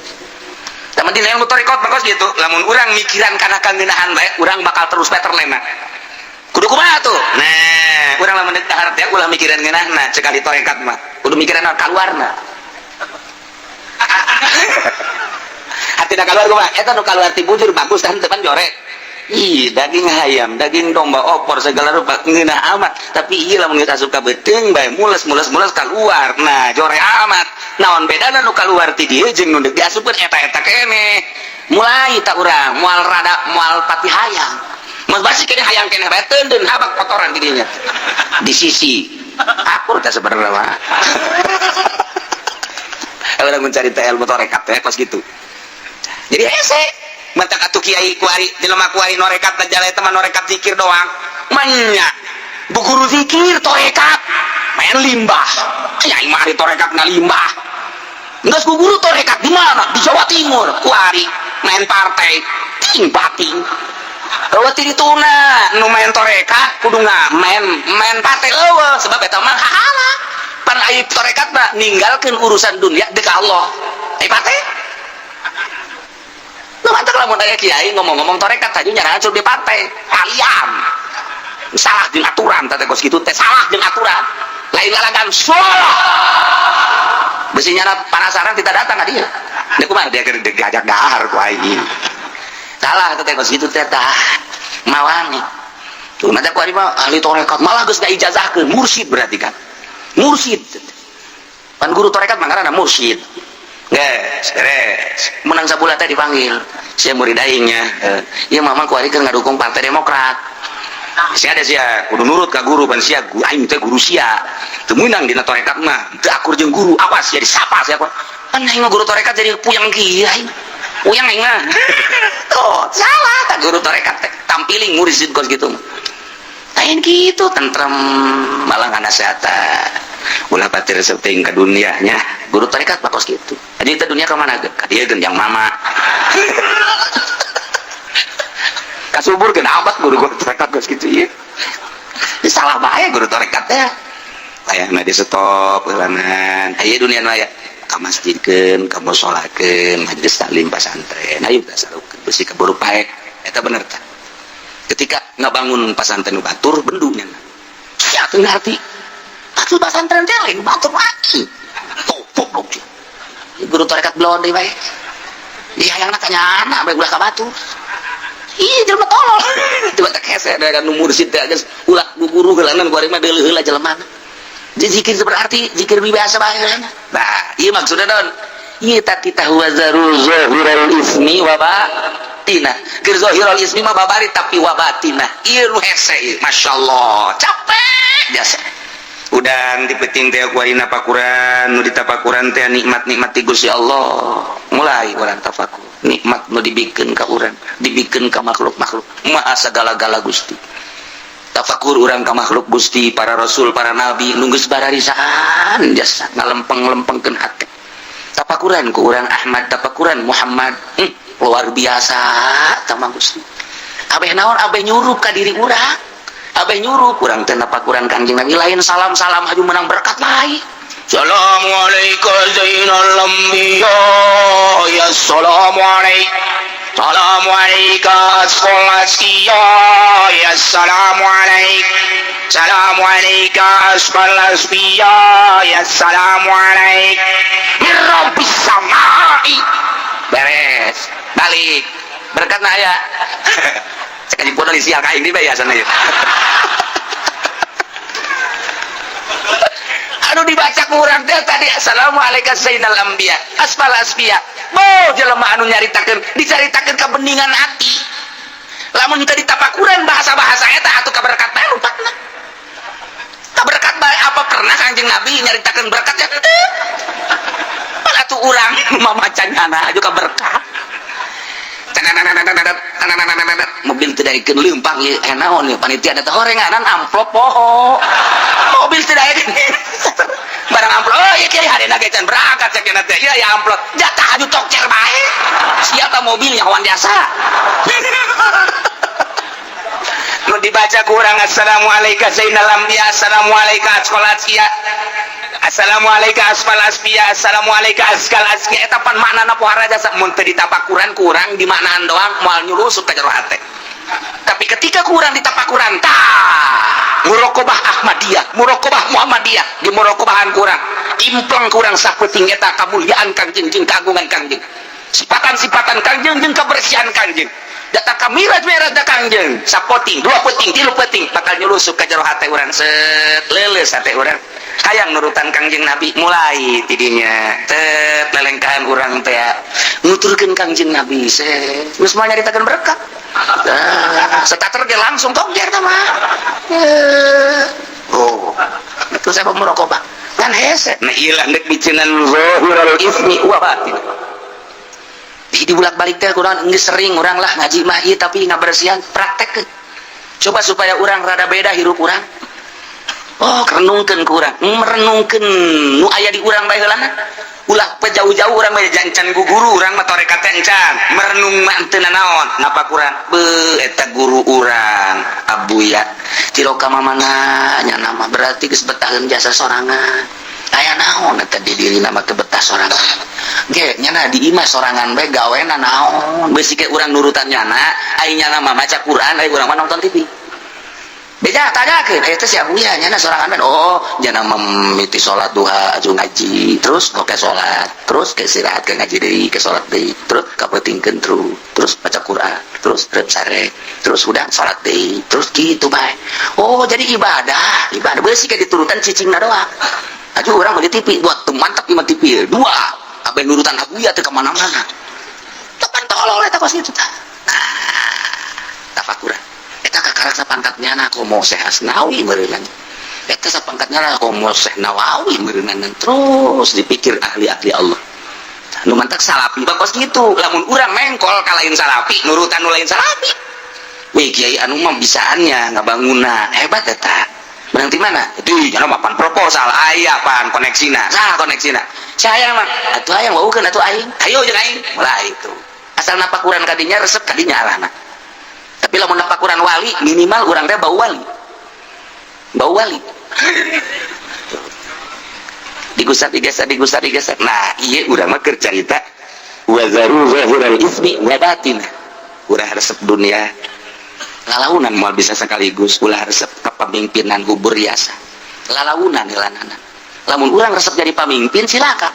Tama dina ilmu thoriqot mah kos gitu. Lamun urang mikiran kana kangeunahan bae, urang bakal terus bae terlena. Kudu kumaha tuh? Nah, teh ulah mikiran ngeunahna cek ahli tarekat mah. Kudu mikiran kaluarna. Hatina kaluar kumaha? Eta nu kaluar ti bujur bagus tah henteu pan jorek. Ih, daging hayam, daging domba, opor segala rupa ngeunah amat, tapi ieu lamun geus asup ka beuteung bae mules-mules-mules kaluar. Nah, jore amat. Naon bedana nu kaluar ti dieu jeung nu diasupkeun eta-eta keneh. Mulai tak urang moal rada moal pati hayang. Mas basi keneh hayang keneh bae teundeun habak kotoran di dinya. Di sisi akur teh sebenarnya mah. Urang mencari teh ilmu tarekat teh pas gitu. Jadi hese mentak atuh kiai kuari jelema kuari norekat jala eta mah norekat zikir doang. Manya bu guru zikir torekat main limbah. Kiai mah ari torekat ngalimbah. Geus ku guru torekat di mana? Di Jawa Timur kuari main partai ting bating. Eueuh ti dituna nu main torekat kudu main main partai eueuh sebab eta mah hahala. Pan ai torekat mah ninggalkeun urusan dunia deuk ka Allah. Ai partai nu mantak lamun aya kiai ngomong-ngomong torekat tadi nyarangan suruh di partai kalian salah jeung aturan teh kos kitu teh salah jeung aturan lain lalagan salah besi nyana penasaran tidak datang ka dieu dia kumaha dia keur diajak dahar ku aing salah teh kos kitu teh tah mawani tuh nanti ku ari mah ahli torekat malah geus diijazahkeun mursyid berarti kan mursyid pan guru torekat mah ngaranna mursyid. Geus beres menang sabulan teh dipanggil sia murid aingnya ieu mamang ku ari keur ngadukung Partai Demokrat sia ada sia kudu nurut ka guru pan sia aing teh guru sia teu meunang dina tarekat mah teu akur jeung guru awas sia disapa sia kan aing mah guru tarekat jadi puyeng kieu aing puyeng aing mah tuh salah tah guru tarekat teh tampiling murid kos kitu mah lain kitu tentrem malah nganasehatan ulah patir resep ka dunianya guru tarekat mah kos kitu jadi kita dunia ka mana ka dieu geun yang mama kasubur geun amat guru tarekat kos kitu ieu salah bae guru tarekat teh layana di stop heulanan aya dunia nu aya ka masjidkeun ka musolakeun majelis taklim pasantren ayo tasarupkeun besi keburu paek eta bener tah ketika ngabangun pasantren nu batur bendungnya sia teu ngarti atuh pasantren teh lain batur lagi topok dong guru tarekat belon deui bae di hayangna ka nyana bae ulah ka batur ih jelema tolol tiba teh hese da nu mursid teh geus ulah guru heulanan ku ari mah deuleuh heula jelema zikir berarti zikir biasa bae nah ieu maksudna naon ieu tati tahwazarul zahiral ismi wa batina keur zahirul ismi mah babari tapi wa batina ieu nu hese ieu masyaallah capek jasa udang di peuting teh ku ari napakuran nu ditapakuran teh nikmat-nikmat ti Gusti Allah mulai urang tafakur nikmat nu dibikeun ka urang dibikeun ka makhluk-makhluk maha sagala-gala Gusti tafakur urang ka makhluk Gusti para rasul para nabi nu geus bararisan jasa ngalempeng-lempengkeun hate tafakuran ku urang Ahmad tafakuran Muhammad luar biasa tama Gusti abeh naon abeh nyurup ka diri urang abeh nyurup urang teh napakuran Kangjeng Nabi lain salam-salam haju menang berkat lain Assalamualaikum zainal anbiya ya assalamualaikum assalamualaikum asqal ya assalamualaikum assalamualaikum asqal asbiya ya assalamualaikum min rabbis samai beres balik berkat na aya cek anjing pono sial ka aing di bae asana ieu anu dibaca ku urang teh tadi assalamualaikum sayyidal anbiya asfal asfiya bo jelema anu nyaritakeun dicaritakeun kabeningan hati lamun teu ditapakuran bahasa-bahasa eta atuh kaberkat bae lupatna kaberkat bae apa pernah Kangjeng Nabi nyaritakeun berkat ya henteu pan atuh urang mamaca nyana aju kaberkat mobil teu daekeun leumpang ieu naon ieu panitia da teh horenganan amplop poho mobil teu daekeun barang amplop oh ieu kiai harena ge can berangkat cek teh ieu ya amplop jatah aju tokcer bae siapa mobilnya kawan jasa nu dibaca ku urang assalamualaikum zainal anbiya assalamualaikum asqal asfiya assalamualaikum asfal asfiya assalamualaikum asqal asfiya eta pan maknana pohara jasa mun teu ditapakuran ku urang dimaknaan doang moal nyulusup ka jero hate Tapi ketika kurang ditapakuran tah muraqabah Ahmadiyah, muraqabah Muhammadiyah, di muraqabahan kurang impleng kurang sapeting eta kamuliaan Kangjeng jeung kagungan Kangjeng, sipatan-sipatan Kangjeng jeung kebersihan Kangjeng. Data kamiraj merah da Kangjeng sapoting, dua peting, tilu peting bakal nyelusup ka jero hate urang, set leuleus hate urang hayang nurutan Kangjeng Nabi. Mulai tidinya tet lelengkahan urang teh nuturkeun Kangjeng Nabi, set geus moal nyaritakeun berkat. Starter ge langsung tongjer tah mah. Oh, itu saya muraqabah kan hese. Nah ieu lah deuk biceunan zahirul ismi wa batin. Di bolak-balik teh kurang geus sering urang lah ngaji mah ieu, tapi ngabersihan praktek. Coba supaya urang rada beda hirup urang. Oh, renungkeun ku urang, merenungkeun nu aya di urang bae heulana. Ulah jauh-jauh urang mah jancan ku guru urang mah tarekat teh encan. Merenung mah teu nanaon, napa kurang? Beuh eta guru urang Abuya. Ciloka mamana nya nama berarti geus betaheun jasa sorangan. Aya naon eta di dirina mah teu betah sorangan. Ge nyana di imah sorangan bae gawena naon? Beusi ke urang nurutan nyana, ai nyana mah maca Quran, ai urang mah nonton TV. Beja tanyakeun, eta si Abuya nyana sorangan bae. Oh, nyana mimiti salat duha aju ngaji, terus oke salat, terus ke istirahat ke ngaji deui, ke salat deui, terus kapeutingkeun terus, terus baca Quran, terus rep sare, terus udah salat deui, terus gitu bae. Oh, jadi ibadah, ibadah beusi ke diturutan cicingna doang. Aju urang beli TV, buat tuh mantap ieu TV dua, abe nurutan Abuya teu ka mana-mana. Tepan tolol eta kos kitu tah. Nah, tafakuran. Eta kakarak sapangkatnya na komo Syekh Asnawi meureunnan. Eta sapangkatnya na komo Syekh Nawawi meureunnan. Terus dipikir ahli-ahli Allah. Nu mantak salapi mah kos kitu. Lamun urang mengkol ka lain salapi, nurutan nu lain salapi. Wih, kiai anu mah bisaannya ngabanguna, hebat eta. Menang di mana? Itu jangan mapan proposal, aya pan koneksina, sah koneksina. Saya mah, atuh hayang waukeun atuh aing. Hayo jeung aing. Mulai itu. Asal napakuran kadinya resep kadinya arahna. Tapi lamun napakuran wali, minimal urang teh bau wali. Bau wali. Digusar, digeser, digusar, digeser. Nah, ieu urang mah keur carita wa zaru zahiral ismi wa batin. Urang resep dunia. Lalaunan moal bisa sekaligus, ulah resep kepemimpinan hubur biasa. Lalaunan helanana. Lamun urang resep jadi pamimpin silakan.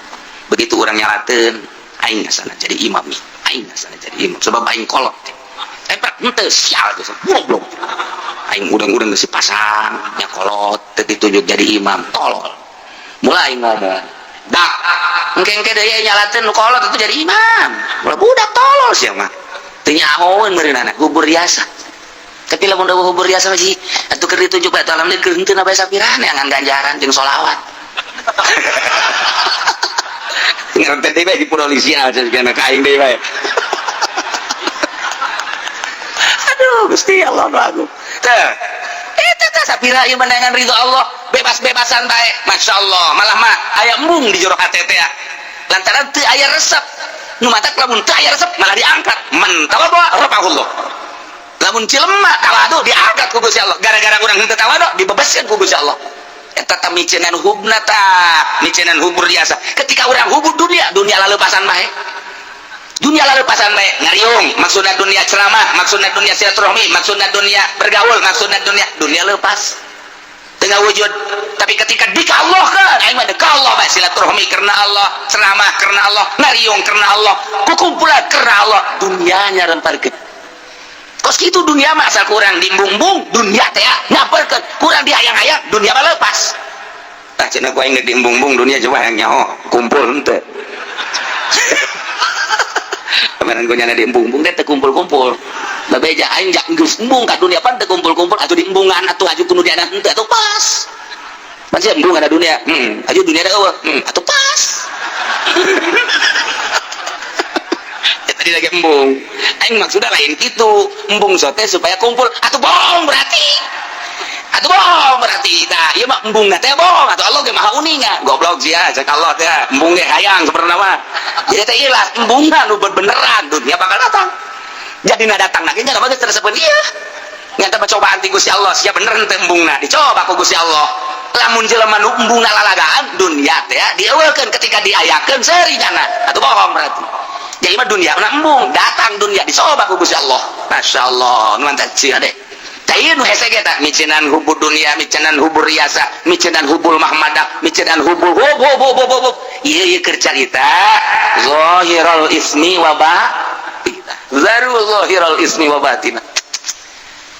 Begitu urang nyalateun, aing sana jadi imam nih. Aing sana jadi imam sebab aing kolot. Pak henteu sial geus goblok. Aing urang-urang geus dipasang nya kolot teu ditunjuk jadi imam, tolol. Mulai ngomong, dak engke-engke deui nyalateun nu kolot itu jadi imam. Ulah budak tolol sia mah. Teu nyahoeun meureunana hubur biasa. Tapi lamun eueuh hubur biasa mah sih atuh keur ditunjuk bae alhamdulillah keur henteu bae sapirah neangan ganjaran jeung sholawat. Ngerti deui bae di polisi cenah ka aing deui bae. Aduh Gusti Allah nu agung. Teh eta teh sapira ieu menangan ridho Allah, bebas-bebasan bae. Masyaallah, malah mah aya embung di jero hate teh. Lantaran teu aya resep. Nu matak lamun teu aya resep malah diangkat. Man tawadhu rafa'ahullah. Lamun cilema tawadu diangkat ku Gusti Allah. Gara-gara urang henteu tawadu dibebaskeun ku Gusti Allah. Eta teh micenan hubna tah, micenan hubur biasa. Ketika urang hubur dunia, dunia laleupasan bae. Dunia laleupasan bae, ngariung, maksudna dunia ceramah, maksudna dunia silaturahmi, maksudna dunia bergaul, maksudna dunia, dunia lepas. Tengah wujud. Tapi ketika dika Allah kan, aing mah deka Allah bae, silaturahmi karena Allah, ceramah karena Allah, ngariung karena Allah, kukumpulan karena Allah, dunianya remparkeun. Kos kitu dunia mah asal kurang diembung-embung, dunia teh nyamperkeun, kurang dihayang-hayang, dunia mah lepas. Tah cenah ku aing diembung-embung dunia coba hayang nyaho, kumpul henteu. Kemarin gue nyana diembung-embung teh teu kumpul-kumpul. Babeja aing jak geus embung ka dunia pan teu kumpul-kumpul atuh diembungan atuh aju kudu diana henteu atuh pas. Pan sia embung ada dunia. Aju dunia da eueuh. Atuh pas. Tadi lagi embung. Aing maksudna lain kitu. Embung sote supaya kumpul. Atuh bohong berarti. Atuh bohong berarti. Tah, ieu mah embungna teh bohong. Atuh Allah ge maha uninga. Goblok sia cek Allah teh. Embung ge hayang sebenarna mah. Jadi teh ieu lah embungna nu beneran dunia bakal datang. Jadi na datang lagi nya mah geus teresepeun ieu. Nyata percobaan ti Gusti Allah, sia bener teh embungna. Dicoba ku Gusti Allah. Lamun jelema nu embungna lalagaan dunia teh dieuweukeun ketika diayakeun seuri nyana. Atuh bohong berarti. Jadi mah dunia na embung, datang dunia disoba ku Gusti Allah. Masya Allah, nu mantap sih ade. Tah ieu nu hese ge tah, micenan hubul dunia, micenan hubul riasa, micenan hubul mahmadah, micenan hubul hub hub hub hub hub. Ieu ieu keur carita zahiral ismi wa batina. Zaru zahiral ismi wa batina.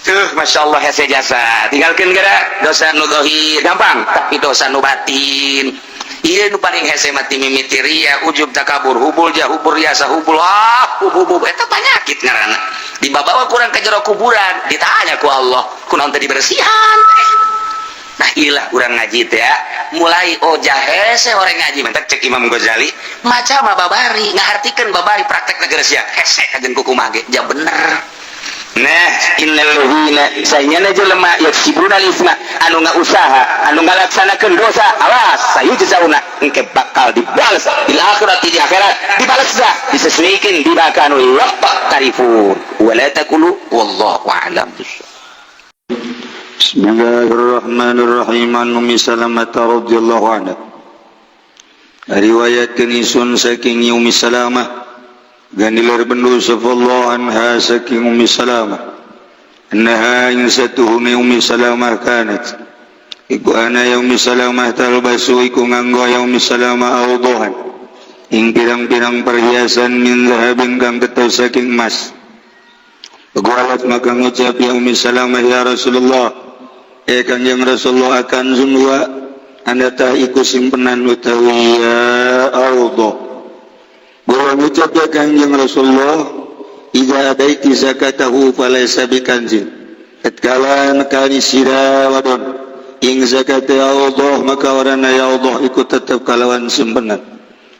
Tuh, Masya Allah, hese jasa. Tinggalkeun geura dosa nu zahir gampang, tapi dosa nu batin ieu nu paling hese mati mimiti ria, ujub, takabur, hubul jah, hubul riasa, hubul ah, hub hub hub, eta penyakit ngaranna. Dibawa kurang ke jero kuburan, ditanya ku Allah, kunaon teh dibersihan? Nah, ilah urang ngaji teh ya. Mulai oh hese orang ngaji mentak cek Imam Ghazali maca mah babari, ngahartikeun babari, praktek negara sia hese kajen kukumaha ge ja bener. Nah, innal ladzina sayana jelema yaksibuna isma anu ngausaha, anu ngalaksanakeun dosa, awas, sayujzauna engke bakal dibalas bil akhirati di akhirat, dibalas disesuaikan bima kanu yaqtarifun wala taqulu wallahu a'lam. Bismillahirrahmanirrahim. An Ummi Salamah radhiyallahu anha, riwayatkeun isun saking Ummi Salamah ganilar bendu sallallahu anha saking Ummi Salamah, annaha ing satuhune Ummi Salamah, kanat iku ana ya Ummi Salamah, talbasu iku nganggo ya Ummi Salamah, audahan ing pirang-pirang perhiasan, min zahabin kang tetes saking emas. Qalat maka ngucap ya Ummi Salamah, ya Rasulullah, eh Kanjeng Rasulullah, akanzun wa anda tah iku simpenan utawi ya Allah. Bahwa ngucap ya Kanjeng Rasulullah, idza adaiti zakatahu falaysa bikanzin, tatkala nekani sira wadon ing zakat ya Allah, maka warana ya Allah iku tetep kalawan simpenan.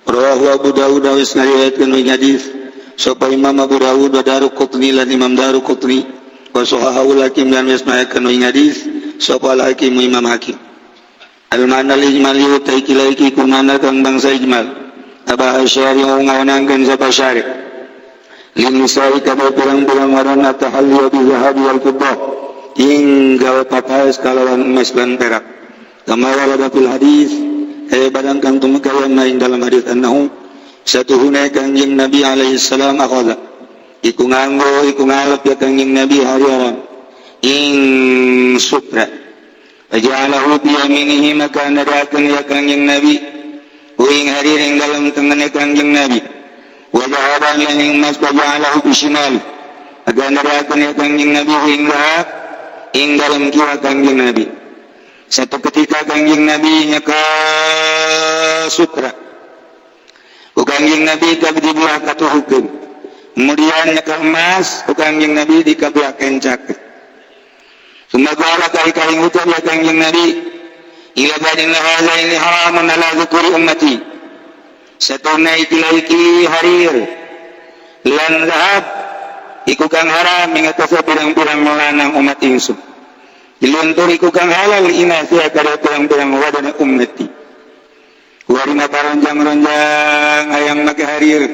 Rawahu Abu Dawud, wis ngariwayatkeun ing hadis sapa Imam Abu Dawud, wa Daruqutni lan Imam Daruqutni, wa sahahahu Hakim lan wis ngayakeun ing hadis sapa Hakim, Imam Hakim. Al ma'na al ijmali utai iki kumana kang bangsa ijmal, abaha syari'u ngawenangkeun sapa syari' lin nisa'i kada pirang-pirang wadon atahalli bi zahabi wal fiddah ing gawe papaes kalawan emas lan perak, kama warada fil hadis kaya barang kang tumeka ing dalam hadis, annahu satuhune Kanjeng Nabi alaihi salam akhadha iku nganggo iku ngalap ya Kanjeng Nabi hariran ing sutra, faja'alahu bi yaminihi maka nadakeun ya Kanjeng Nabi ing harir ing dalam tengene Kanjeng Nabi, wa dhahaban lan ing emas, faja'alahu bi shimali maka nadakeun ya Kanjeng Nabi ing dhahab ing dalam kiwa Kanjeng Nabi. Satu ketika Kanjeng Nabi nyeka sutra ku Kanjeng Nabi di belah katuhukeun, kemudian nyeka emas ku Kanjeng Nabi di kabelah kencak. Summa qala kali-kali ngucap ya Kanjeng Nabi ila badin hadza ini haramun ala dzukuri ummati, satuna iki iki harir lan zahab iku kang haram ing atase pirang-pirang lanang umat ingsun, diluntur iku kang halal ina sia kada pirang-pirang wadana ummati. Warina paronjang-ronjang hayang make harir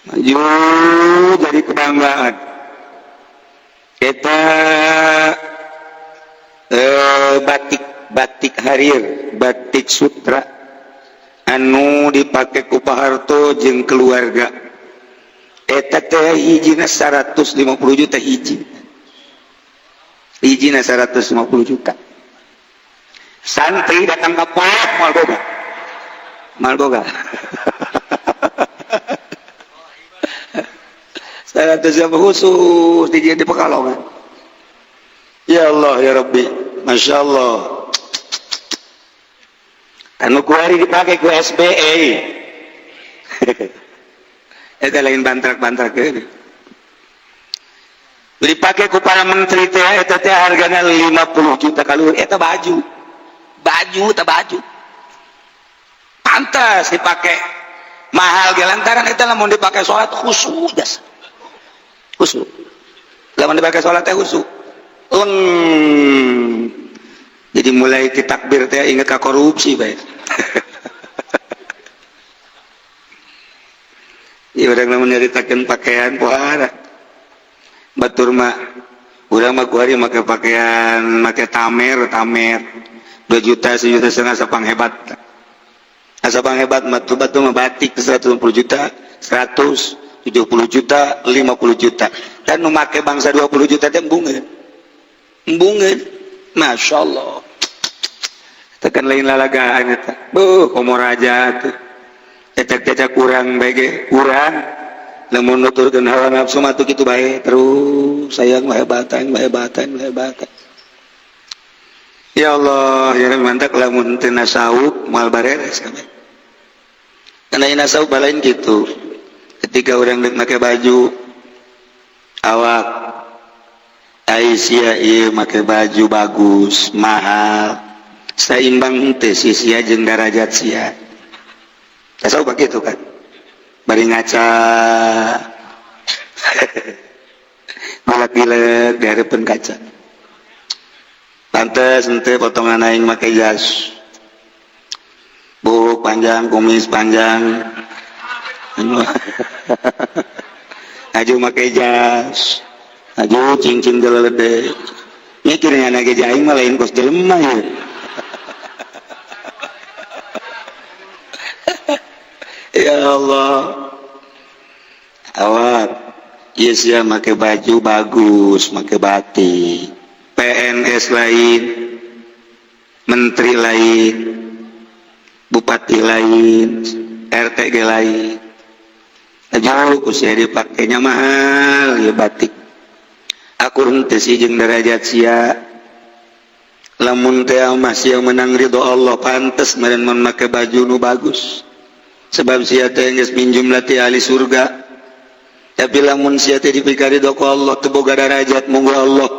maju jadi kebanggaan eta batik batik harir, batik sutra anu dipakai ku Pak Harto jeung keluarga eta teh hijina 150 juta, hiji hijina 150 juta. Santri datang ke Pak, moal boga, moal boga 100 khusus di di Pekalongan. Ya Allah ya Rabbi, Masya Allah, anu kuari dipakai ku SBE eta lain bantrak-bantrak ini dipakai ku para menteri teh, eta teh hargana 50 juta kalau eta baju baju eta baju pantas dipakai mahal ge lantaran eta lamun dipakai sholat khusus jasa khusus, lamun dipakai sholat teh khusus leng. Jadi mulai ti takbir teh inget ka korupsi bae. Ieu urang lamun nyaritakeun pakaian pohara batur mah, urang mah kuari make pakaian make tamer tamer 2 juta, 1,5 juta sapang hebat. Asa bang hebat mah tuh batu mah batik 150 juta, 170 juta, 50 juta. Dan nu make bangsa 20 juta teh embungeun. Embungeun. Masya Allah. Tekan lain lalagaan eta. Beuh, komo raja tuh. Cacak-cacak kurang bae ge, kurang. Lamun nuturkeun hawa nafsu mah tuh kitu bae terus sayang mah hebatan, mah hebatan, mah hebatan. Ya Allah, ya mantap lamun teu nasawuf moal bareres kabeh. Karena nasawuf lain gitu. Ketika orang dek make baju awak Aisyah ieu make baju bagus, mahal. Saimbang henteu si sia jeung darajat sia. Tasawuf begitu kan. Bari ngaca. Malak-gilek di hareupeun kaca. Pantes henteu potongan aing make jas. Buuk panjang, kumis panjang. Aju make jas. Aju cincin gelede. Mikirnya anak ge aing mah lain kos jelema ya. Ya Allah. Awak ieu sia make baju bagus, make batik. PNS lain, menteri lain, bupati lain, RTG lain. Jauh usia dipakainya mahal ya batik. Aku henteu sih jeung derajat sia. Lamun teh mah sia menang ridho Allah pantes meureun mun make baju nu bagus. Sebab sia teh geus minjum lati ahli surga. Tapi lamun sia teh dipikari ridho ku Allah teu boga darajat munggu Allah.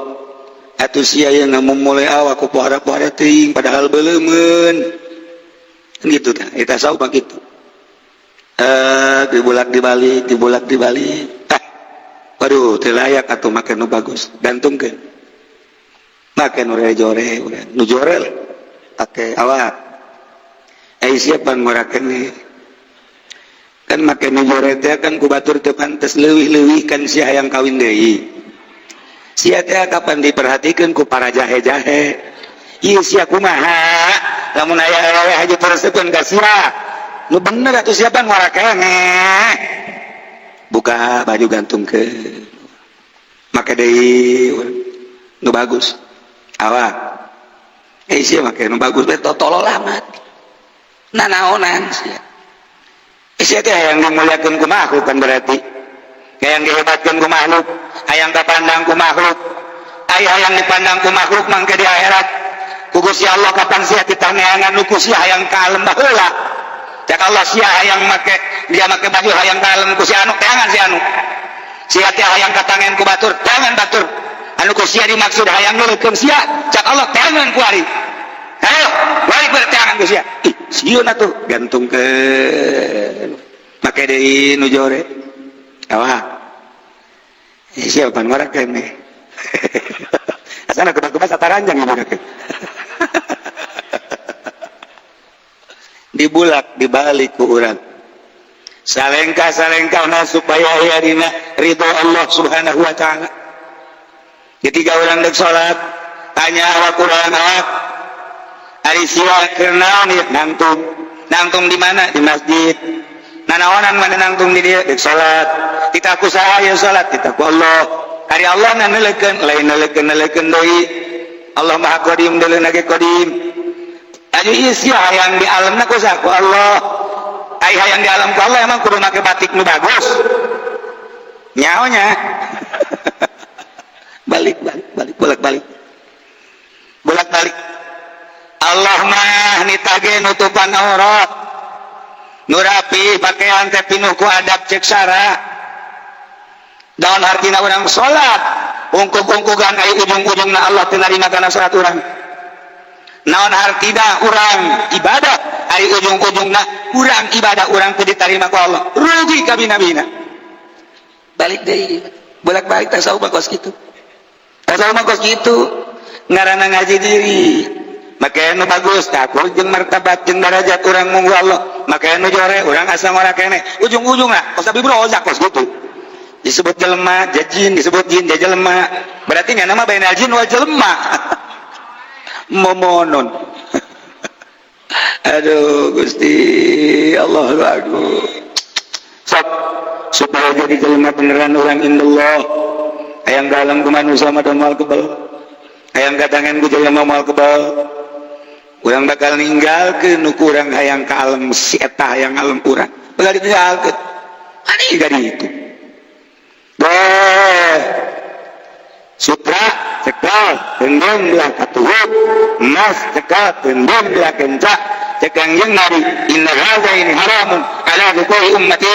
Atuh sia yang ngamumule awak ku pohara-pohara teuing padahal beleumeun. Kan gitu tah, eta tasawuf mah kitu. Dibulak dibalik, dibulak dibalik. Tah. Waduh, teu layak atuh make nu bagus. Gantungkeun. Make nu jore, nu jore lah. Pake awak. Ai sia pan ngora keneh. Kan make nu jore teh kan ku batur teu pantes leuwih-leuwih kan sia hayang kawin deui. Sia teh kapan diperhatikeun ku para jahe-jahe. Ieu sia kumaha? Lamun aya awewe haji teresepkeun ka sia. Nu bener atuh siapa ngora keneh. Buka baju gantungkeun. Make deui nu bagus. Awak. Sia make nu bagus bae tolol amat. Nanaonan sia. Sia teh hayang dimuliakeun ku makhluk kan berarti. Hayang dihebatkeun ku makhluk, hayang kapandang ku makhluk. Aya hayang dipandang ku makhluk mangke di akhirat. Ku Gusti Allah kapan sia ditaneangan nu ku sia hayang ka alem baheula. Cak Allah sia hayang make dia make baju hayang ka alem ku si anu teangan si anu. Sia teh hayang katangen ku batur, teangan batur. Anu ku sia dimaksud hayang nuleukeun sia, cak Allah teangan ku ari. Ayo, balik berteangan ku sia. Ih, sieun atuh gantungkeun. Make deui nu jore. Awak. Sia pan ngora keneh. Asana kebas-kebas ataranjang ieu mah. Dibulak dibalik ku urang. Salengkah-salengkahna supaya aya dina ridho Allah Subhanahu wa taala. Ketika urang dek salat, tanya awak urang awak. Ari sia keur naon ieu nangtung? Nangtung di mana? Di masjid. Nanaonan mana nangtung di dieu dek salat. Titah ku saha ieu salat? Titah ku Allah. Ari Allah na neuleukeun, lain neuleukeun-neuleukeun deui. Allah Maha Qadim deuleuh ge Qadim. Aju ieu sia hayang di alamna ku saha? Ku Allah. Ai hayang di alam ku Allah emang kudu make batik nu bagus. Nyaonya. Balik balik balik bolak balik. Bolak balik. Allah mah nitage nutupan aurat. Nu rapi pakaian teh pinuh ku adab cek sara. Daun artina urang salat, ungkug-ungkugan ai ujung-ujungna Allah teu narima kana salat urang. Naon artina urang ibadah, ai ujung-ujungna urang ibadah urang teu ditarima ku Allah. Rugi kabina-bina. Balik deui, bolak-balik tasawuf mah kos kitu. Tasawuf mah kos kitu. Ngaranna ngaji diri. Make nu bagus takut jeung martabat jeung darajat urang munggu Allah. Make nu jore urang asa ngora keneh. Ujung-ujungna kos abi brozak kos kitu. Disebut jelema, jajin, disebut jin, jelema. Berarti nya nama bainal jin wal jelema. Momonon. Aduh Gusti Allahu Akbar. Sok supaya jadi jelema beneran orang indallah. Hayang dalam ku manusia mah moal kebal. Hayang katangan ku jelema moal kebal. Urang bakal ninggalkeun nu kurang hayang ka alam si eta hayang alam urang. Bakal ditinggalkeun. Ani gadi itu. Deh. Sutra cekal gendong belah katuhuk, emas cekal gendong belah kencak. Cek Kangjeng Nabi, inna hadza ini haramun ala dzukuri ummati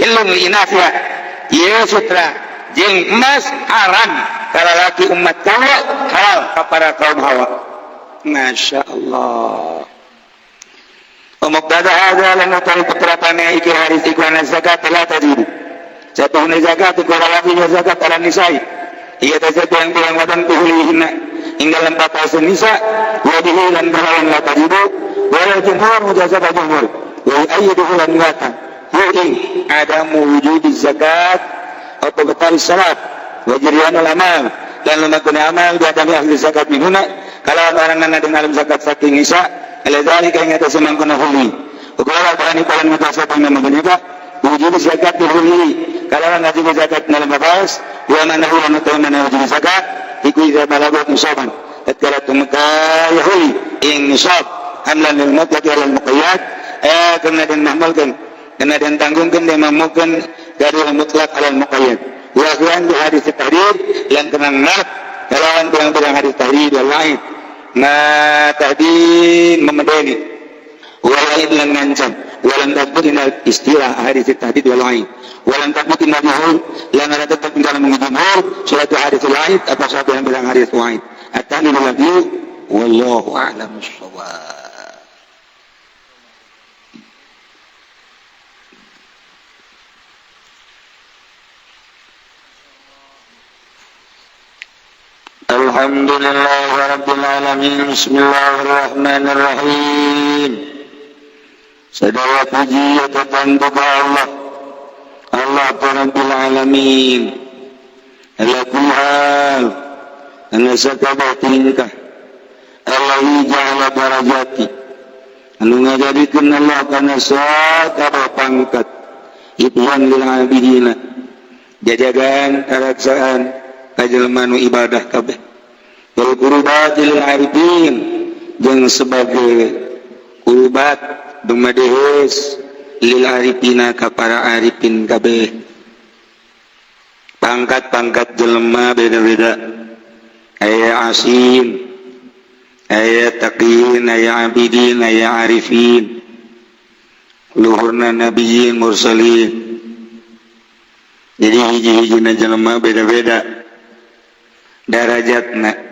illum li inasiha. Ieu sutra jeung emas haram ka lalaki umat kaula, halal ka para kaum hawa. Masya Allah. Muqtada hadza lan utawi keterapane iki hadis iku ana zakat la tajibu. Satuhune zakat iku lalaki zakat ala nisai. Iya zakat yang bilang wadan kuhulihina hingga lempat hasil nisa wa bihi lan barawan la tajibu wa la jumhur mujazat jumhur wa ayyiduhu lan wata yu'in adamu wujudi zakat atau betal salat wa jiryanul amal dan lumakuna amal di adami ahli zakat minhuna kalau orang nana dengan alim zakat saking nisa ala dzalika ing atas mangkona huli ukala barani palan mujazat yang menyebab wujud zakat dihuli kalau wajib zakat dalam babas wa manahu wa mataman wajib zakat iku idza balagat nisaban tatkala tumeka yahuli ing nisab hamlan lil mutlaq wal muqayyad kena dan mahmalkan kena dan tanggungkan dan mamukan dari mutlaq al muqayyad wa akhwan bi hadis tahdid lan kena ngarep kalawan bilang-bilang hadis tahdid wal wa'id ma tahdid memedeni wa wa'id lan ngancam walam tathbut inal istilah hadis tahdid wal wa'id walam tathbut inal jumhur lan ada tetap dalam jumhur suatu hadis wa'id atau suatu yang bilang hadis wa'id at-tahlil lagi wallahu a'lam bissawab. Alhamdulillah rabbil alamin. Bismillahirrahmanirrahim. Segala puji kepada Allah, Allah Rabbil Alamin. Ala kulli hal, ana sakabah tingkah. Allah ja'ala darajati. Anu ngajadikeun Allah kana sakabah pangkat. Ibwan lil abidina. Jajagan karaksaan kajelma nu ibadah kabeh. Wal qurubati lil arifin jeung sebagai kurubat dumadehes lil arifina ka para arifin kabeh. Pangkat-pangkat jelema beda-beda. Aya asin, aya taqin, aya abidin, aya arifin. Luhurna nabiyyin mursalin. Jadi hiji-hijina jelema beda-beda darajatna.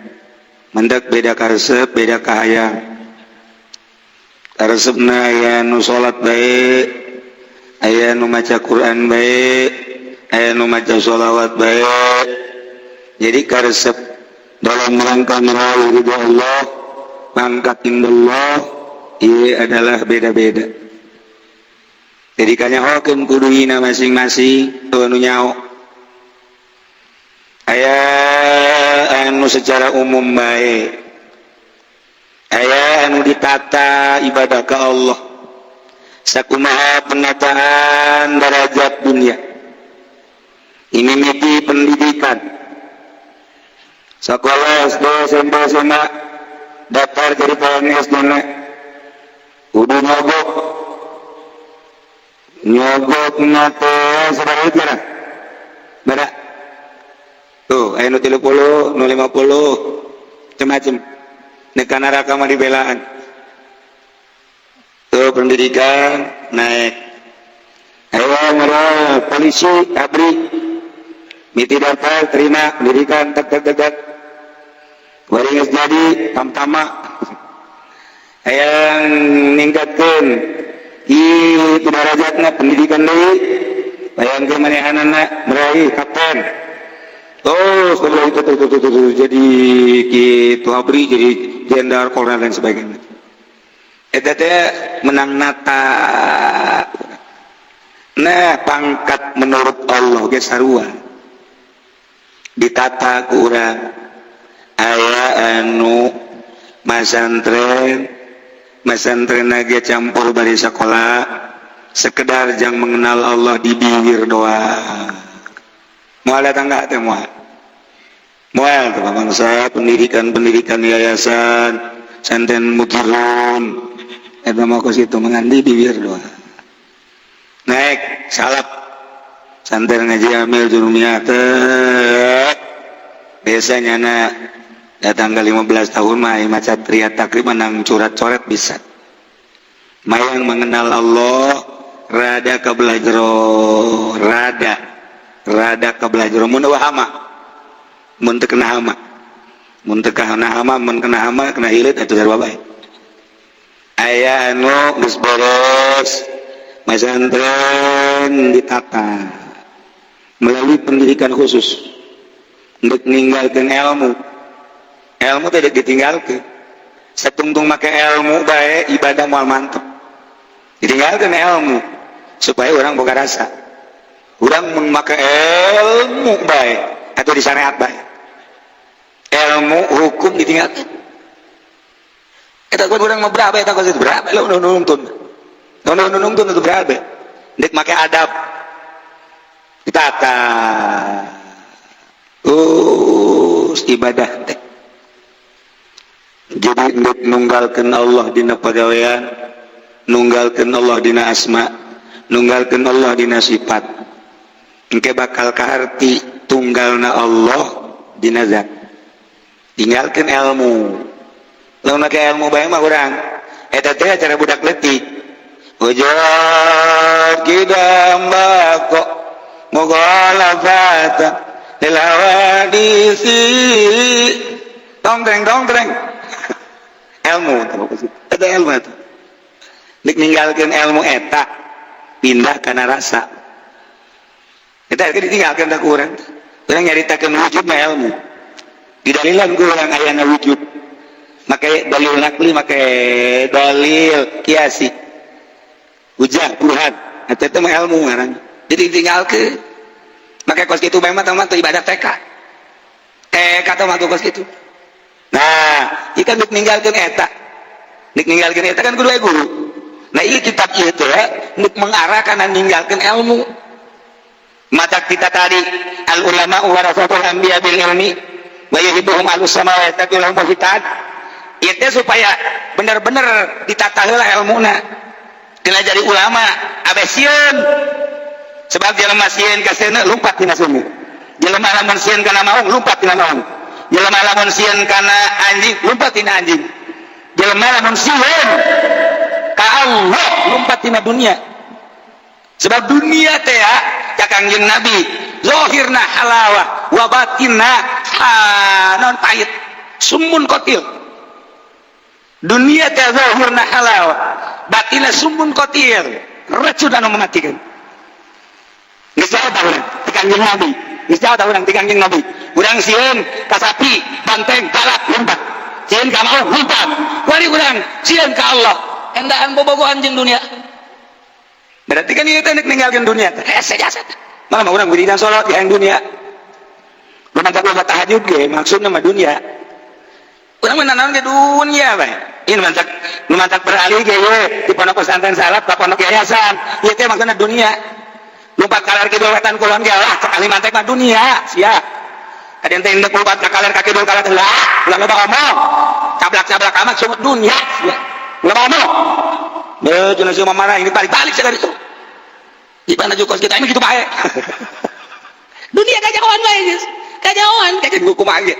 Mendak beda karesep, beda kahayang. Karesepna aya nu salat bae, aya nu maca Quran bae, aya nu maca sholawat bae. Jadi karesep dalam rangka meraih ridha Allah, pangkat indallah, ieu adalah beda-beda. Jadi kanyahokeun kudu hina masing-masing anu nyao. Aya anu secara umum bae, aya anu ditata ibadah ka Allah. Sakumaha penataan derajat dunia. Ini miti pendidikan. Sekolah SD, SMP, SMA daftar jadi PNS dana. Udah nyogok. Nyogok nate sabaraha kira? Bada. Tuh, aya nu 30, nu 50, macam-macam. Nek kana neraka mah dibelaan. Tuh pendidikan naik. Ayo merah polisi abri. Miti daftar terima pendidikan tek tek tek tek. Waringis jadi tamtama. Hayang ningkatkeun ieu darajatna pendidikan deui. Hayang ke manehanana meraih kapten. Oh, setelah itu tuh, jadi gitu abri jadi jenderal kolonel dan sebagainya. Eta teh menang nata. Nah, pangkat menurut Allah ge sarua. Ditata ku urang. Aya anu masantren Masantren ge campur bari sekolah, sekedar jang mengenal Allah di bibir doang. Moal datang nggak teh, moal moal tuh bangsa pendidikan pendidikan yayasan santen mutirun eta mau ke situ mengandi bibir doang. Naik salap santen ngaji amil jurumiyah teh biasanya na datang ke 15 tahun mah maca triat takrib menang curat-coret bisa. Mayang mengenal Allah rada kebelah jero, rada rada kebelah jero, mun hama, mun teu kena hama, mun teu kena hama, mun kena hama kena hilit atuh sarua bae. Aya anu geus beres masantren ditata melalui pendidikan khusus untuk meninggalkan ilmu. Ilmu tidak ditinggalkan, satungtung make ilmu baik ibadah moal mantep. Ditinggalkan ilmu supaya orang boga rasa orang memakai ilmu baik atau di syariat baik ilmu hukum ditinggalkan. Eta kan orang mau berapa, eta kos berapa lo nungtun nungtun itu berapa dek make adab ditata ibadah teh. Jadi ndek nunggalkeun Allah dina pagawean, nunggalkeun Allah dina asma, nunggalkeun Allah dina sifat, engke bakal kaarti tunggalna Allah dina zat. Tinggalkeun ilmu. Lamun make ilmu bae mah urang eta teh acara budak leutik. Wujud kidam bako mughalafatan lil hawadisi tong treng tong treng ilmu eta ilmu eta. Nek ninggalkeun ilmu eta pindah kana rasa. Eta ditinggalkeun da ku urang. Urang nyaritakeun wujud mah ilmu. Didalilan ku urang ayana wujud. Make dalil nakli, make dalil kiasi. Hujah, burhan. Eta teh mah ilmu ngaran. Jadi ditinggalkeun. Make kos kitu bae mah teh ibadah TK. TK teh mah kos kitu. Nah, ieu kan ninggalkeun eta. Nek ninggalkeun eta kan kudu aya guru. Nah, ieu kitab ieu teh nek mengarah kana ninggalkeun ilmu. Mata kita tadi al ulama warasatul anbiya bil ilmi wa yuhibbuhum ahlus samawati wa lahum. Ieu teh supaya bener-bener ditata heula ilmuna. Tina jadi ulama abe sieun. Sebab jelema sieun ka seuneu lumpat tina seuneu. Jelema lamun sieun kana maung lumpat tina maung. Jelema lamun sieun kana anjing lumpat tina anjing. Jelema lamun sieun ka Allah lumpat tina dunia. Sebab dunia teh ya Kangjeng Nabi zahirna halawah wa batinna non pahit sumun kotil. Dunia teh zahirna halawah batinna sumun kotil, racun anu mematikan. Geus jauh tah urang ti Kangjeng Nabi, geus jauh tah urang ti Kangjeng Nabi. Urang sieun ka sapi banteng galak lumpat, sieun ka maung lumpat, wari urang sieun ka Allah endaan bobogohan jeung dunia. Berarti kan ieu teh nek ninggalkeun dunia teh hese jasa. Malah mah urang wiridan salat di dunia. Lumayan loba tahajud ge maksudna mah dunia. Urang mah nanaon ge dunia bae. Ieu mantak nu mantak beralih ge ye di pondok pesantren salaf ka pondok yayasan. Ieu teh maksudna dunia. Lumpat kaler kidul wetan kulon ge lah cek ahli mantek mah dunia sia. Kadian teh indek lumpat ka kaler ka kidul kaler lah ulah loba omong. Cablak-cablak amat sumut dunia sia. Ulah omong. Beuh cenah sia marah ini balik-balik sia itu. Di mana juga kita ini gitu bae. Dunia kajauhan bae geus. Kajauhan kajian kumaha ge.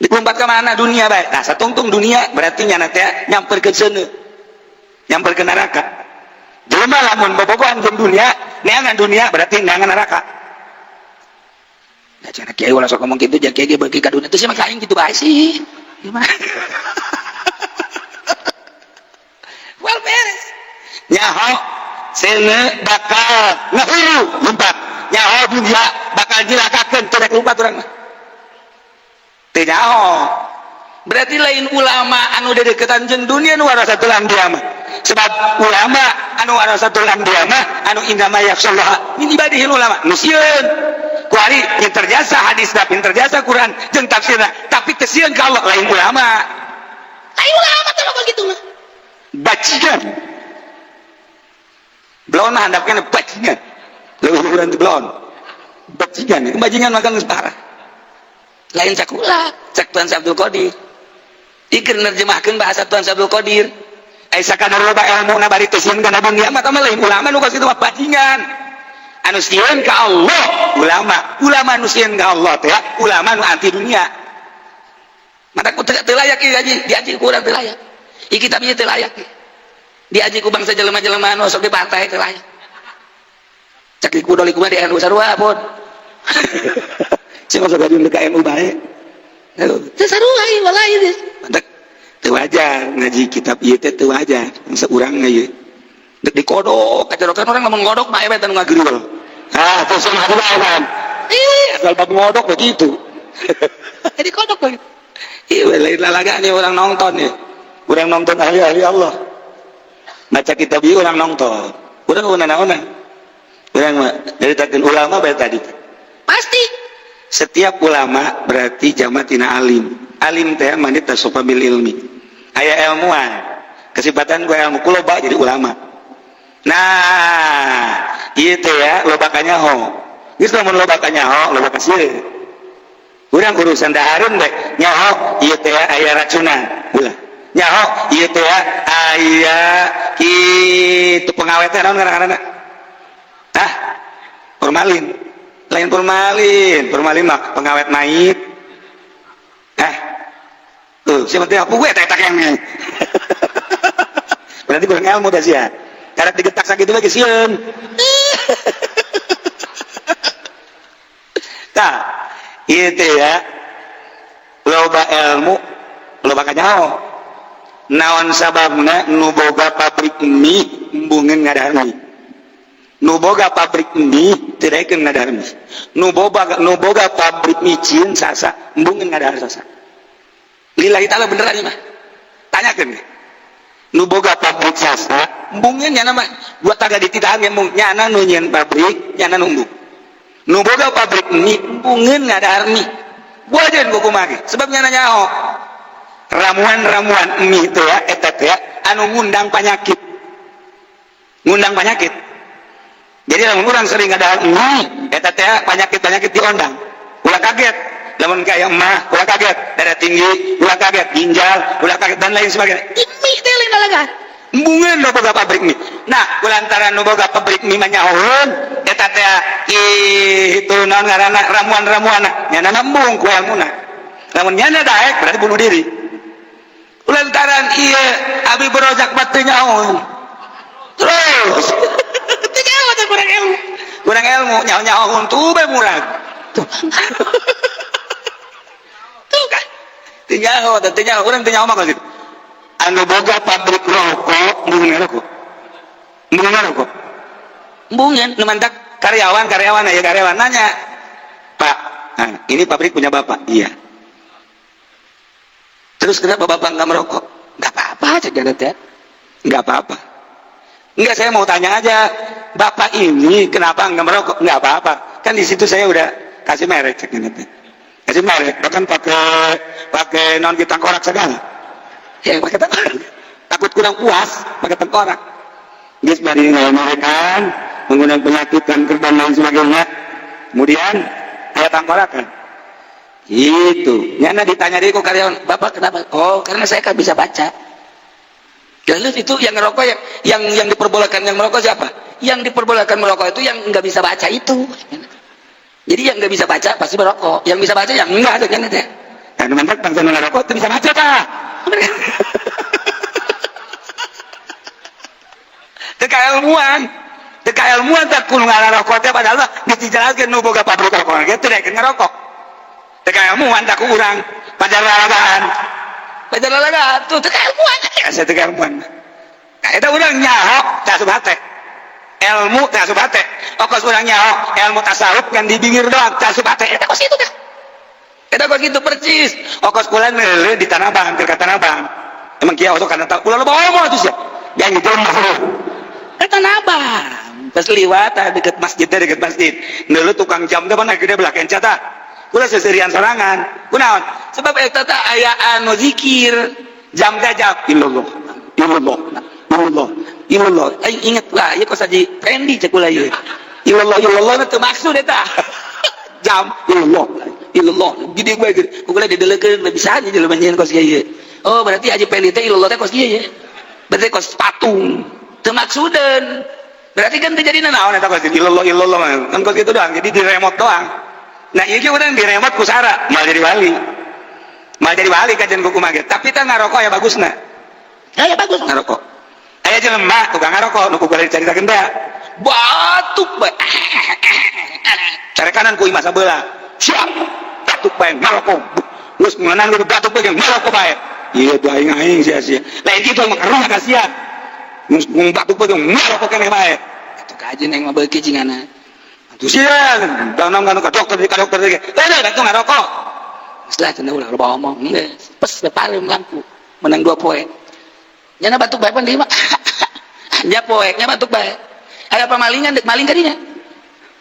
Dilompat ke mana dunia bae. Nah, satungtung dunia berarti nyana teh nyamperkeun seuneu. Nyamperkeun neraka. Jelema lamun bobogohan jeung dunia, neangan dunia berarti neangan neraka. Nah, cenah kiai ulah sok ngomong kitu, jeung kiai ge beuki ka dunia teh sih mah aing kitu bae sih. Gimana? Well beres. Nyaho seuneu bakal ngahuru lompat. Nyaho dunia bakal jilakakeun teu rek lompat urang mah. Teu nyaho. Berarti lain ulama anu dedeketan jeung dunia nu warasatul anbiya mah. Sebab ulama anu warasatul anbiya mah anu innama yakhshallaha min ibadihil ulama. Nu sieun kuari pinter jasa hadisna, pinter jasa Quran jeung tafsirna, tapi teu sieun ka Allah lain ulama. Lain ulama teh mah kitu mah. Bajingan. Belon mah handapkeun bajingan. Leuwih urang teh belon. Bajingan, bajingan makan geus parah. Lain cakula, cak Tuan Abdul Qadir. Ieu nerjemahkeun bahasa Tuan Abdul Qadir. Ai sakadar loba ilmuna bari teu sieun kana dunia mah tah lain ulama nu kos kitu mah bajingan. Anu sieun ka Allah ulama, ulama nu sieun ka Allah teh ulama nu anti dunia. Mata ku teu layak ieu diaji, diaji ku urang teu layak. Ieu kitab ieu teu layak. Diaji ku bangsa jelema-jelema anu sok di partai teu layak. Cak di kudo di NU sarua pun. Sing sok gaduh ka NU bae. Teu sarua ieu wallahi geus. Mantak teu wajar ngaji kitab ieu teh teu wajar bangsa urang ieu. Dek dikodok, kacarokan orang ngomong ngodok mah eta nu ngageurul. Ah, terus mah kan. Ih, asal bab ngodok begitu. Jadi kodok begitu. Ih, lain lalaga nih orang nonton nih. Orang nonton ahli-ahli Allah. Baca kitab ieu orang nonton. Urang naonan. Urang mah nyaritakeun ulama bae tadi. Pasti setiap ulama berarti jama tina alim. Alim teh mandi tasofa bil ilmi. Aya ilmuwan. Kesipatan ku ilmu ku loba jadi ulama. Nah, ieu teh ya loba kanyaho. Geus lamun loba kanyaho, loba kasieun. Urang urusan dahareun bae nyaho ieu teh aya racunan. Ulah. Nyaho ieu teh aya kitu pengawet teh naon ngaranna? Ah, formalin. Lain formalin, formalin mah pengawet mayit. Ah. Tuh, siapa teh apa gue teh tak yang. Berarti kurang ilmu dah sia. Karena digetak sakitu lagi sieun. Tah, ieu teh ya. Loba ilmu, loba kanyaho. Naon sababna nu boga pabrik mie embungeun ngadahar mie. Nu boga pabrik mie teu daekeun ngadahar mie. Nu boga pabrik micin sasa embungeun ngadahar sasa. Lillahi ta'ala beneran ieu mah. Tanyakeun ge. Nu boga pabrik sasa embungeun nyana mah dua taga dititahan ge embung nyana nu nyieun pabrik nyana nu embung. Nu boga pabrik mie embungeun ngadahar mie. Wajan ku kumaha ge sebab nyana nyaho. Ramuan-ramuan mie teh ya eta teh anu ngundang penyakit. Ngundang penyakit. Jadi lamun urang sering ngadahar mie eta teh penyakit-penyakit diondang. Ulah kaget. Lamun kaya emah ulah kaget, darah tinggi ulah kaget, ginjal ulah kaget dan lain sebagainya. Mie teh lain lalagan. Embungeun nu boga pabrik mie. Nah, kulantaran nu boga pabrik mie mah nyahoeun eta teh itu naon ngaranna ramuan-ramuanna nyana embung ku ilmuna. Lamun nyana daek berarti bunuh diri. Lantaran ieu abi berojak mah teu nyahoeun. Terus teu nyaho teh kurang ilmu. Kurang ilmu nyaho-nyahoeun tuh bae murag. Tuh. Tuh kan. Teu nyaho teh teu nyaho urang teu nyaho mah kitu. Anu boga pabrik rokok embungeun ngarokok. Embungeun ngarokok. Embungeun nu mantak karyawan-karyawan aya karyawan nanya, "Pak, nah, ini pabrik punya Bapak?" "Iya." Terus kenapa Bapak nggak merokok? Nggak apa-apa aja ya. Nggak apa-apa. Nggak, saya mau tanya aja, Bapak ini kenapa nggak merokok? Nggak apa-apa. Kan di situ saya udah kasih merek, cek nanti. Kasih merek, bahkan pakai non kita tengkorak segala. Ya, pakai tengkorak. Takut kurang puas, pakai tengkorak. Geus bari merekan, mengundang penyakit kanker dan lain sebagainya. Kemudian aya tengkorakan. Itu. Nyana ditanya deui ku karyawan, "Bapak kenapa?" "Oh, karena saya kan bisa baca." Lalu itu yang ngerokok yang diperbolehkan yang merokok siapa? Yang diperbolehkan merokok itu yang nggak bisa baca itu. Jadi yang nggak bisa baca pasti merokok. Yang bisa baca yang enggak kan itu. Nah, mantap bangsa ngerokok itu bisa baca tah. Teu kailmuan. Teu kailmuan teh kudu ngarokok teh padahal mah geus dijelaskeun nu boga pabrik rokok ge teu daekeun ngerokok. Teu kailmuan tak ku urang pajar lalagaan. Pajar lalagaan tuh teu kailmuan. Asa teu kailmuan. Nah, eta urang nyaho teh asup hate. Ilmu teh asup hate. Okos urang nyaho ilmu tasawuf kan di bingir doang teh asup hate. Eta kos kitu teh. Eta kos kitu percis. Okos kula neuleuh di Tanah Abang, keur ka Tanah Abang. Emang kieu osok kana tahu. Ulah loba omong atuh sia. Yang itu mah. Ka Tanah Abang. Pas liwat deket masjid teh deket masjid. Neuleuh tukang jam teh mana gede belah kenca tah. Kula seserian sorangan. Kunaon? Sebab eta teh aya anu zikir. Jam teh jam illallah. Illallah. Ilallah, ilallah. Aing inget lah, ieu kos Haji Fendi cek kula ieu. Ilallah, ilallah teu maksud eta. Jam ilallah, ilallah. Gede bae gede. Ku kula didelekeun bisa aja jelema nyieun kos kieu. Oh, berarti Haji Fendi teh ilallah teh kos kieu ya. Berarti kos patung. Teu maksudeun. Berarti kan teu jadi naon eta kos ilallah, ilallah kan kos kitu doang. Jadi di remote doang. Nah, ieu ge urang di remote ku sara, mal jadi wali. Mal jadi wali kajian kuku mage. Tapi teh ngarokok ya bagusna. Ya, ya bagus ngarokok. Aya jelema tukang ngarokok nu ku kula dicaritakeun teh. Batuk bae. Carekanan ku imah sabelah. Siap. Batuk bae ngarokok. Geus ngeunang lu batuk bae ngarokok bae. Iya tuh aing aing sia-sia. Lain kitu mah karunya ka sia. Geus batuk bae ngarokok keneh bae. Atuh kajeun aing mah beuki cingana. Atuh sia, danam kan ka dokter ge. Teh atuh ngarokok. Geus lah cenah ulah loba omong. Geus, pes pareum lampu. Menang 2 poe. Nyana batuk bae pan di mah. Nya poe, nya batuk bae. Aya pamalingan dek maling kadinya.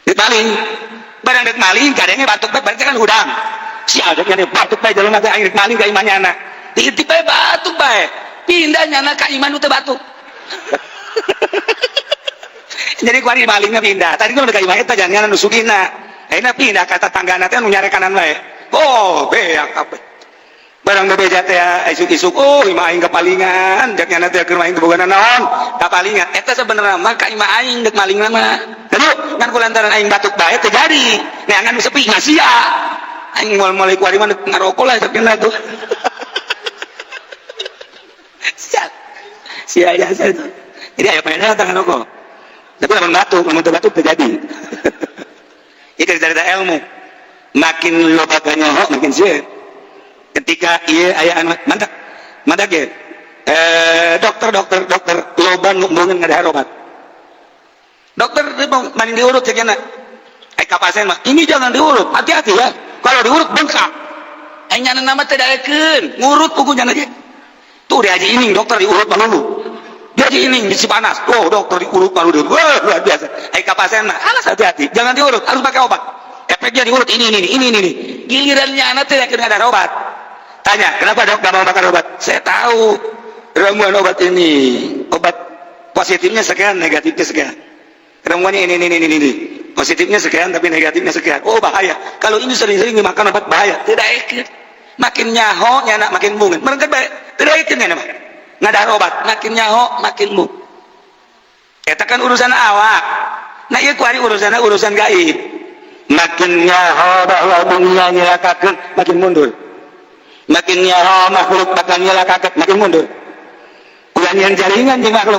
Dek maling. Barang dek maling kadangnya batuk bae berarti kan hudang. Sia dek nyana batuk bae jelema teh aing dek maling ka imah nyana. Diintip bae batuk bae. Pindah nyana ka imah nu teu batuk. Jadi kuari malingnya pindah. Tadi kan udah ka imah eta jangan nu sugihna. Ayeuna pindah ka tatanggana teh nu nyarekanan bae. Oh, beak kabeh. Barang bebeja teh isuk-isuk, oh imah aing kapalingan, jak nyana teh keur aing boga naon, kapalingan. Eta sebenarnya mah ka imah aing dek maling mah. Lalu ngan kulantaran aing batuk bae teu jadi. Neangan nu sepi mah sia. Aing moal-moal kuari mah ngarokok lah cek nyana tuh. Sia. Sia ya sia itu. Jadi aya pengen datang ngarokok. Tapi lamun batuk, lamun teu batuk teu jadi. Ieu cerita ilmu. Makin loba kanyaho makin sieun. Ketika iya aya anu mantap mantap ya dokter dokter dokter loba nu mbeungeun ngadahar obat dokter maning diurut cek nya ka pasien mah ini jangan diurut, hati-hati ya, kalau diurut bengkak. Aing nyana nama teh daekeun ngurut buku nyana ge tuh di Haji Ining dokter diurut melulu, di Haji Ining di Cipanas, oh dokter diurut melulu, wah luar biasa. Ai ka pasien mah alas hati-hati jangan diurut, harus pakai obat, efeknya diurut ini ini ini ini. Giliran nyana teh daekeun ngadahar obat. Tanya, kenapa dok gak mau makan obat? Saya tahu ramuan obat ini, obat positifnya sekian, negatifnya sekian. Ramuannya ini, ini, ini, ini. Positifnya sekian, tapi negatifnya sekian. Oh bahaya. Kalau ini sering-sering dimakan obat bahaya. Tidak ikut. Makin nyaho, nyana makin mungkin. Mereka baik. Tidak ikut nyana mah. Ngadahar obat, makin nyaho, makin mung. Eta kan urusan awak. Nah iya kuari urusan urusan gaib. Makin nyaho bahwa dunia nyelakakeun, makin mundur. Makin nyaho makhluk bakal nyelakakeun, makin mundur. Ulah yang jaringan jeung makhluk.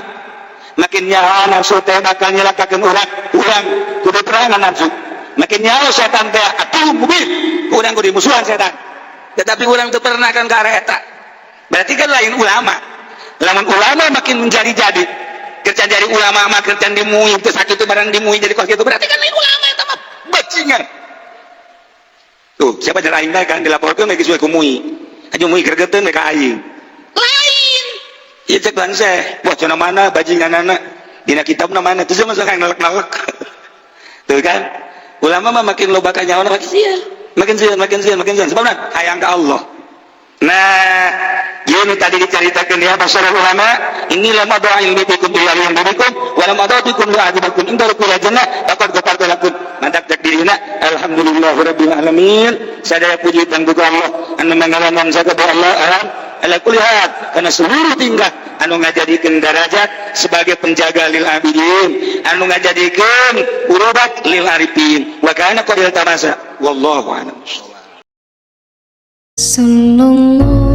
Makin nyaho nafsu teh bakal nyelakakeun urang, urang kudu perangan nafsu. Makin nyaho setan teh atuh mubin, urang kudu musuhan setan. Tetapi urang teu pernah kan ke arah eta. Berarti kan lain ulama. Lamun ulama makin menjadi-jadi. Kerjaan jadi ulama mah kerjaan dimui teu sakitu barang dimui jadi kos kitu, berarti kan lain ulama eta mah bajingan. Tuh, siapa jalan aing kan dilaporkeun geus we ku MUI. Aju MUI gregeteun we ka aing. Lain. Ieu cek bangsa, wah cenah mana bajinganana dina kitabna mana terus masa kan nalek-nalek. Tuh kan? Ulama mah makin loba kanyahoan makin sia. Makin sia, makin sia, makin sia. Sebabna hayang ka Allah. Nah, ini tadi diceritakan ya masyarakat ulama, inilah madha ilmi bikum illa liyunzirikum wa lam adatikum li a'dibakum in taraku la jannah faqad ghafartu lakum. Mantap cek dirina, alhamdulillah rabbil alamin. Sadaya puji dan puji Allah anu mangalaman sakabeh Allah alam ala kulli hal, karena seluruh tingkah anu ngajadikeun darajat sebagai penjaga lil abidin, anu ngajadikeun urubat lil arifin, wa kana qadil tamasa wallahu a'lam. Sallallahu